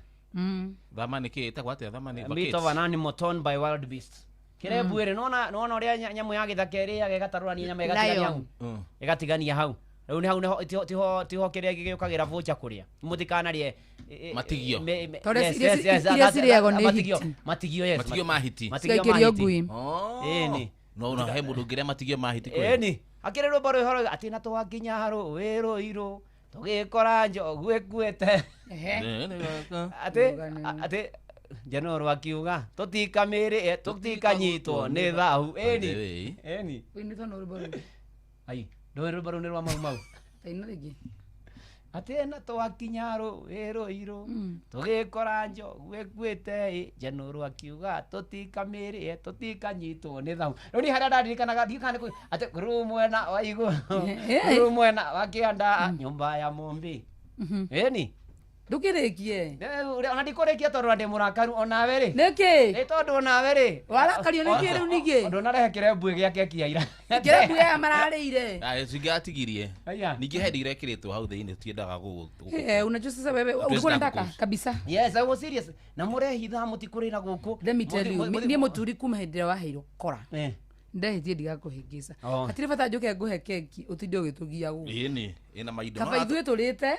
thama nĩ kĩ ĩtagwo atĩa thama nĩ meat of an animal torn by wild beasts kĩrembũĩ rĩ nona nona ũrĩa nyamũ ya gĩthaka ĩrĩaga ĩgatarũrania nyama ĩgatigania hau ĩgatigania hau rĩu nĩ hau nĩho tiho tiho kĩrĩa gĩũkagĩra voucher kũrĩa mũtikanarĩe matigio iria cirĩagwo nĩ hiti matigio yes matigio ma hiti matigio ma Cigaikĩrio hiti ngui ĩni no no he mũndũ ũngĩrĩa matigio ma hiti kweli ĩni akĩrĩ rwĩmbo rwĩhoro atĩ na twakinya rũĩ rũirũ tũgĩkora njogu ĩkuĩte atĩ atĩ Janoro akiuga tũtikamĩrĩ tũtikanyitwo nĩ thahu ĩni ĩni ũinĩtwo na rwĩmbo rũu ai ndũĩ rwĩmbo rũu nĩ rwa Mau Mau taina rĩngĩ atĩ na twakinya rũĩ rũirũ tũgĩkora njogu ĩkuĩte ĩ Janoro akiuga tũtikamĩrĩe tũtikanyitwo nĩ thahu rĩu niĩ harĩa ndaririkanaga ndiũĩ kana nĩ kũ atĩ rũu mwena wa igũrũ rũu mwena wa kĩanda nyũmba ya mũmbi ĩni ndũkĩrĩkie ona ndikũrĩkia tondũ ndĩ mũrakaru onawe rĩ nĩkĩ nĩ tondũ onawe rĩ warakario nĩkĩ rĩu ningĩ ndũnarehe kĩrembũĩ gĩa keki ya ira kĩrembũĩ aya mararĩire cingĩatigirie ningĩ he ndirekĩrĩtwo hau thĩinĩ tiendaga unajua sasa wewe ulikuwa unataka kabisa yes I was serious na mũrehitha mũtikũrĩra gũkũ let me tell you niĩ mũturi kuma hĩndĩ ĩrĩa waheirwo kora ndehĩtie ndigakũhĩngĩca hatirĩ bata njũke ngũhe keki ũtinde ũgĩtũgia gũkũ ĩni ĩna maindo kaba ithuĩ tũrĩte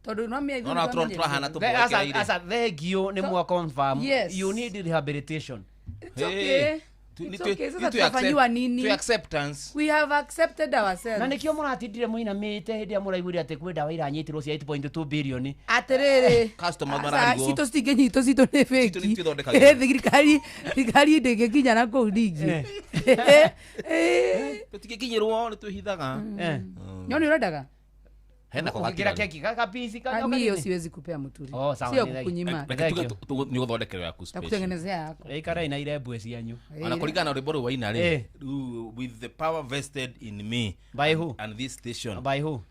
tondu no mia no turahana tumuwekereire asa thank you ni mwa confirm yes. You need rehabilitation. It's okay. It's okay. Sasa tutafanyiwa nini? To acceptance. We have accepted ourselves. Na nikio muratindire muinamite hindi ya muraiguire ati kwĩ ndawa iranyitirwo cia 8.2 billion. Atiriri. Customer mararigwo. Citũ citingĩnyitwo citũ nĩ fake. Thirikari thirikari ndĩngĩkinya na kũu ningĩ. Tũtingĩkinyĩrwo nĩ twĩhithaga. No nĩ ũrendaga? Hena kwa kira keki kaka pisi kaka mimi hiyo siwezi kupea muturi. Oh, sawa sio kukunyima. Ni guthondekera yaku special. Takutengenezea yako. Ikara ina irembwe cianyu. Ona kuringana na rwimbo rũu waina rĩ with the power vested in me by who and this station by who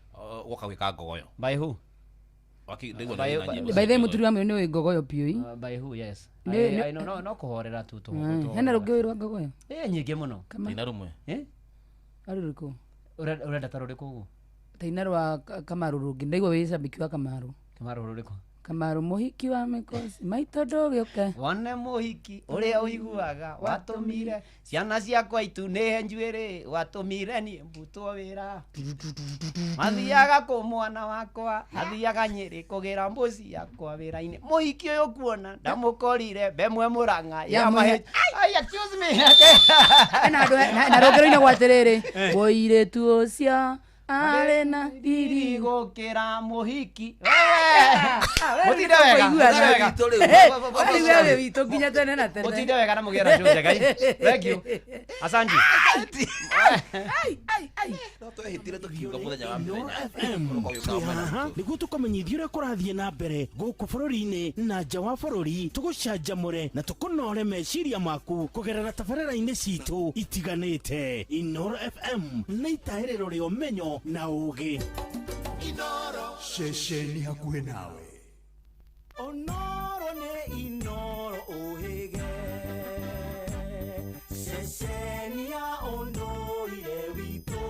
woka gwika ngogoyo by who by the muturi wa mwe ngogoyo piũ by who yes I no no kuhorera tu tu. Hena rũngĩ rwa ngogoyo nyingĩ mũno. Ina rumwe ari rũrĩkũ urenda ta rũrĩkũ ũguo taina rwa Kamaru rũngĩ ndaigua wĩ shabiki wa Kamaru Kamaru rũrĩkũ Kamaru mũhiki wa mĩkosi maitũ ndũgĩũke wone mũhiki ũrĩa ũiguaga watũmire ciana ciakwa itunĩhe njuĩrĩ watũmire niĩ mbutwo wĩra mathiaga kũ mwana wakwa athiaga Nyĩrĩ kũgĩra mbũci yakwa wĩra-inĩ mũhiki ũyũ kuona ndamũkorire mbemwe Mũrang'a ya mahe. Ai, excuse me. Na andũ na rũngĩ rũinagwo atĩrĩrĩ, mũirĩtu ũcio arĩ na riri gũkĩra mũhiki. Mũtinde wega, mũtinde wega. Rĩu we witũ nginya tene na tene. Mũtinde wega na mũgĩe na show njega. Thank you. Asanti. Twehĩtire tũkiuga mũthenya wa mĩthenya. FM twĩ haha nĩguo tũkũmenyithia ũrĩa kũrathiĩ na mbere gũkũ bũrũri-inĩ na nja wa bũrũri, tũgũcanjamũre na tũkũnore meciria maku kũgerera tabarĩra-inĩ citũ itiganĩte. Inoro FM nĩ itahĩrĩro rĩa ũmenyo na ũgĩ. Ceceni hakuhĩ nawe. Onoro nĩ Inoro ũhĩge, ceceni ya ũndũire witũ,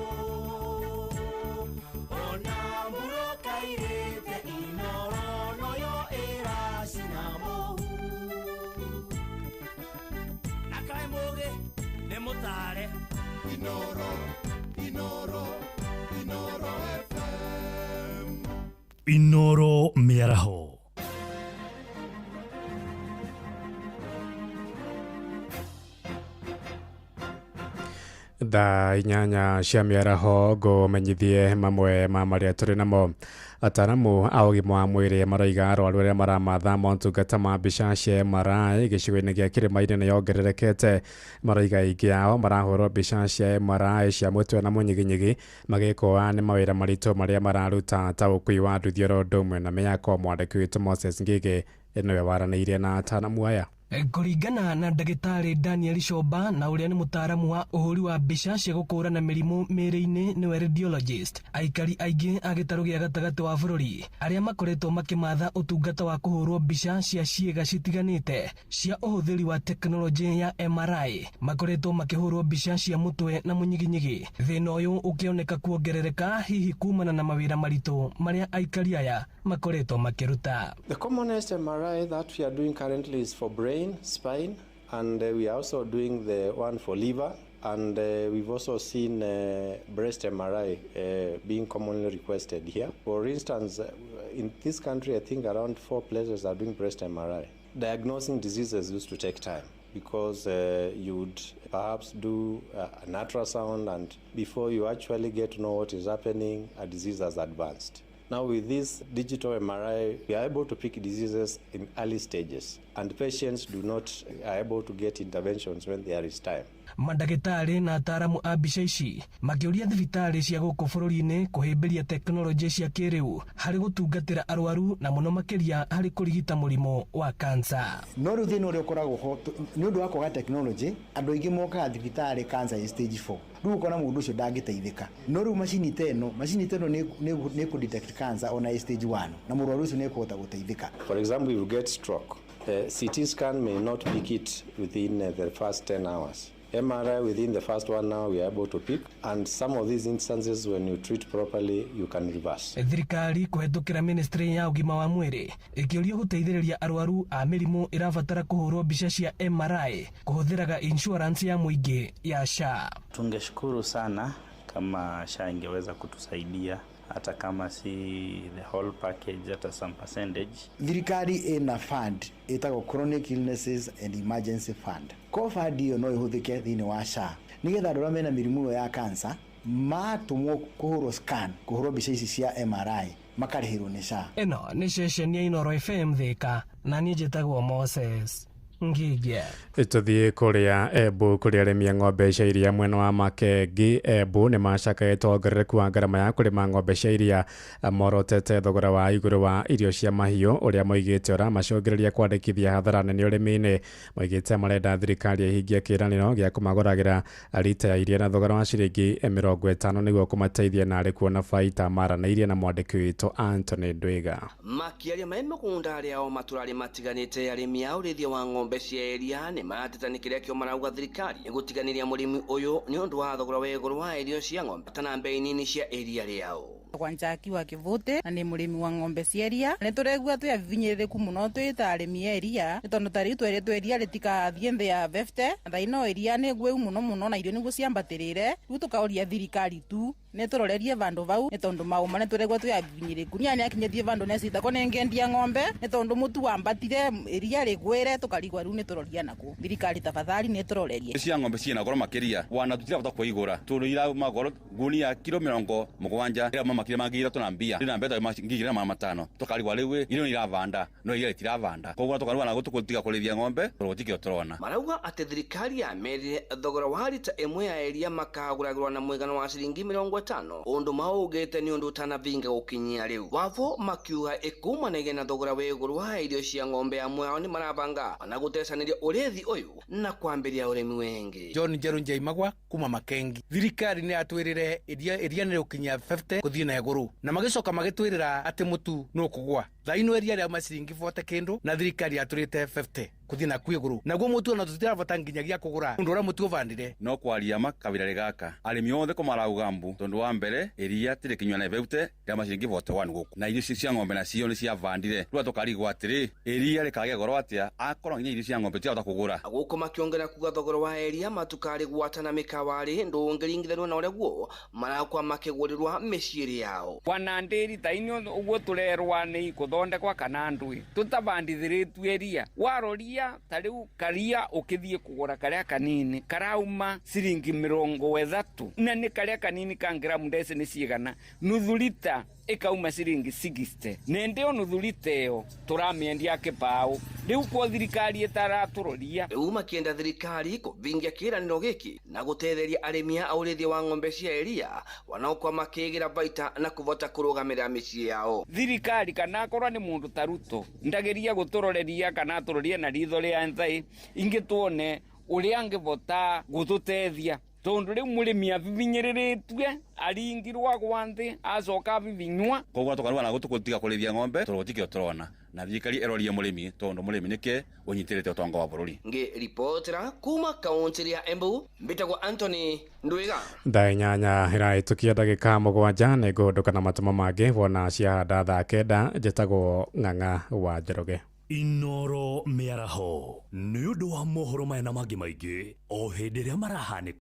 ona mbura kairĩte Inoro noyo ĩracina mũhu. Na kaĩ mũgĩ nĩ mũtare. Inoro, Inoro, Inoro FM. Inoro mĩaraho. Thaa 8 cia mĩaraho ngũmenyithie mamwe ma marĩa tũrĩ namo. Ataramu a ũgima wa mwĩrĩ maroiga arwaru arĩa maramatha motungata ma mbica cia MRI gĩcigo-inĩ gĩa kĩrĩma-inĩ nĩ yongererekete. Maroiga aingĩ ao marahũrwo mbica cia MRI cia mũtwe na mũnyiginyigi magĩkũa nĩ mawĩra maritũ marĩa mararuta ta ũkui wa nduthi oro ũndũ ũmwe na mĩako. Mwandĩki witũ Moses Ngĩgĩ nĩwe waranĩirie na ataramu aya. Kũringana na ndagĩtarĩ Daniel Shomba na ũrĩa nĩ mũtaaramu wa ũhũri wa mbica cia gũkũũrana mĩrimũ mĩĩrĩ-inĩ nĩwe radiologist, aikari aingĩ a gĩtarũ gĩa gatagatĩ wa bũrũri arĩa makoretwo makĩmatha ũtungata wa kũhũrwo mbica cia ciĩga citiganĩte cia ũhũthĩri wa tekinoronjĩ ya MRI makoretwo makĩhũrwo mbica cia mũtwe na mũnyiginyigi. Thĩna ũyũ ũkĩoneka kuongerereka hihi kumana na mawĩra maritũ marĩa aikari aya makoretwo makĩruta. The commonest MRI that we are doing currently is for brain, spine, and we are also doing the one for liver, and we've also seen breast MRI being commonly requested here. For instance, in this country, I think around 4 places are doing breast MRI. Diagnosing diseases used to take time because you would perhaps do an ultrasound, and before you actually get to know what is happening, a disease has advanced. Now with this digital MRI, we are able to pick diseases in early stages, and patients do not are able to get interventions when there is time. Mandagĩtarĩ na ataramu a mbica ici makĩũria thibitarĩ cia gũkũ bũrũri-inĩ kũhĩmbĩria tekinoronjĩ cia kĩrĩu harĩ gũtungatĩra arwaru na mũno makĩria harĩ kũrigita mũrimũ wa kansa. No rĩu thĩna ũrĩa ũkoragwo ho nĩ ũndũ wa kwaga tekinoronjĩ, andũ aingĩ mokaga thibitarĩ cancer ĩ stage 4, rĩu ũkona mũndũ ũcio ndangĩteithĩka. No rĩu macini ta ĩno nĩ kũ detect cancer ona ĩ stage 1 na mũrwaru ũcio nĩ ekũhota gũteithĩka. For example, you get stroke. CT scan may not pick it within the first 10 hours. MRI within the first 1 hour we are able to pick, and some of these instances when you treat properly you can reverse. Thirikari kũhetũkĩra ministry ya ũgima wa mwĩrĩ ĩkĩũrio gũteithĩrĩria arwaru a mĩrimũ ĩrabatara kũhũrwo mbica cia MRI kũhũthĩraga insurance ya mũingĩ ya SHA. Tungeshukuru sana kama SHA ingeweza kutusaidia hata kama si the whole package, hata some percentage. Thirikari ina fund ĩtagwo Chronic Illnesses and Emergency Fund. Ko fund iyo no ĩhũthĩke thĩinĩ wa SHA nĩgetha andũ arĩa mena mĩrimũ ĩyo ya cancer matũmwo kũhũrwo scan, kũhũrwo mbica ici cia MRI makarĩhĩrwo nĩ SHA. Ĩno nĩ ceceni ya Inoro FM Thika na niĩ njĩtagwo Moses Ngigia. Tũthiĩ kũrĩa Embu kũrĩa arĩmi a ng'ombe cia iria mwena wa Makengi Embu nĩ macakaĩte wongerereku wa ngarama ya kũrĩma ng'ombe cia iria morotete thogora wa igũrũ wa irio cia mahiũ ũrĩa moigĩte ũramacũngĩrĩria kwandĩkithia hathara nene ũrĩmi-inĩ. Moigĩte marenda thirikari ĩhingie kĩĩranĩro gĩa kũmagũragĩra rita ya iria na thogora wa ciringi 50 nĩguo kũmateithia narĩ kuona baita. Maranĩirie na mwandĩki witũ Anthony Ndwiga. Makĩaria me mĩgũnda rĩao matũra matiganĩte arĩmi a ũrĩithia wa ng'ombe cia iria nĩ marateta nĩ kĩrĩa kĩo marauga thirikari nĩ gũtiganĩria mũrĩmi ũyũ nĩ ũndũ wa thogora wa igũrũ wa irio cia ng'ombe kana mbei nini cia iria rĩao. Mbitagwa Njaki wa Kivuti na ni murimi wa ng'ombe cia iria. Ni turegua twi avivinyiriku muno twi ta arimi a iria ni tondu ta riu tweritwe iria ritikathie nthi ya 50 na thaa ino iria ni gweu muno muno na irio niguo ciambatirire. Riu tukauria thirikari tu ni turorerie vandu vau ni tondu mauma ni turegua twi avivinyiriku. Nia ni akinyetie vandu necitako ningendia ng'ombe ni tondu mutu wambatire iria rigwire tukarigwa riu ni turoria naku. Thirikari tafadhali ni turorerie. Cia ng'ombe ciina goro makiria wana tutirabota kuigura tondu irauma goro ngunia kilo 70 irauma makiria ma 3,000 na mbia na mbeta 2,500 tukarigwa riu irio iravanda no iria itiravanda koguo tukarigwa na gutukutiga kurithia ng'ombe turotikio turona. Marauga ati thirikari yamerire thogora wa rita imwe ya iria makaguragirwa na mwigana wa ciringi 50 undu maugite ni undu utanavinga gukinyia riu. Wavo makiuga ikumanage na thogora wi iguru wa irio cia ng'ombe amwe ao ni marabanga ona gutecaniria urithi uyu na kwambiria urimi wengi. John Njeru Njaimagwa kuma Makengi. Thirikari ni atwirire iria ni gukinyia 50 kuthie na iguru na magicoka magitwirira ati mutu no kugwa. Thaa ino iria riauma ciringi 40 kindu na thirikari yatwirite 50 kuthie na ku iguru naguo mutu ona tutirabota nginyagia kugura undu uria mutu uvandire. No kwaria makawira gaka arimi othe kumarauga mbu tondu wa mbere iria tirikinywa na 50 riauma ciringi 41 guku na irio cia ng'ombe nacio ni ciavandire. Riu tukarigwo atiri iria rikagia goro atia akorwo nginya irio cia ng'ombe tirahota kugura. Guku makiongera kuga thogora wa iria matukari gwatana mikawari ndungiringithanio na uria guo marakwa makigurirwa miciiri yao. Wana ndiri ta inyo uguo turerwa ni kuthondekwa kana ndui tutabandithiritue iria waroria ta riu karia ukithie kugura karia kanini karauma ciringi 30 na ni karia kanini ka gramu ndeci ni cigana nuthu lita ikauma ciringi 60 nende o nuthu lita iyo turamiendia kibao. Riu kwa thirikari itaraturoria. Riu makienda thirikari kuvingia kiraniro giki na gutetheria arimi a urithia wa ng'ombe cia iria wanaokwa makigira baita na kuvota kurugamirira micii yao. Thirikari kana akorwa ni mundu ta Ruto ndageria guturoreria kana aturorie na ritho ria nthai ingi tuone uria angivota gututethia tondu riu murimi avivinyiriritue aringirwa gwa nthi acoka avivinywa. Koguo tukarua na gutukutiga kurithia ng'ombe turotikio turona na thirikari erorie murimi tondu murimi nike unyitirite utonga wa bururi. Ngiripotera kuma kaunti ya Embu mbitagwo Anthony Ndwiga. Thaa 8 iraitukia ndagika 7 nĩ ngũhũndũka na matũmo mangĩ wona ciahanda thaa 9. Njĩtagwo Ng'ang'a wa Njoroge. Inoro mĩaraho nĩ ũndũ wa mohoro maya na mangĩ maingĩ o hĩndĩ ĩrĩa marahanĩka.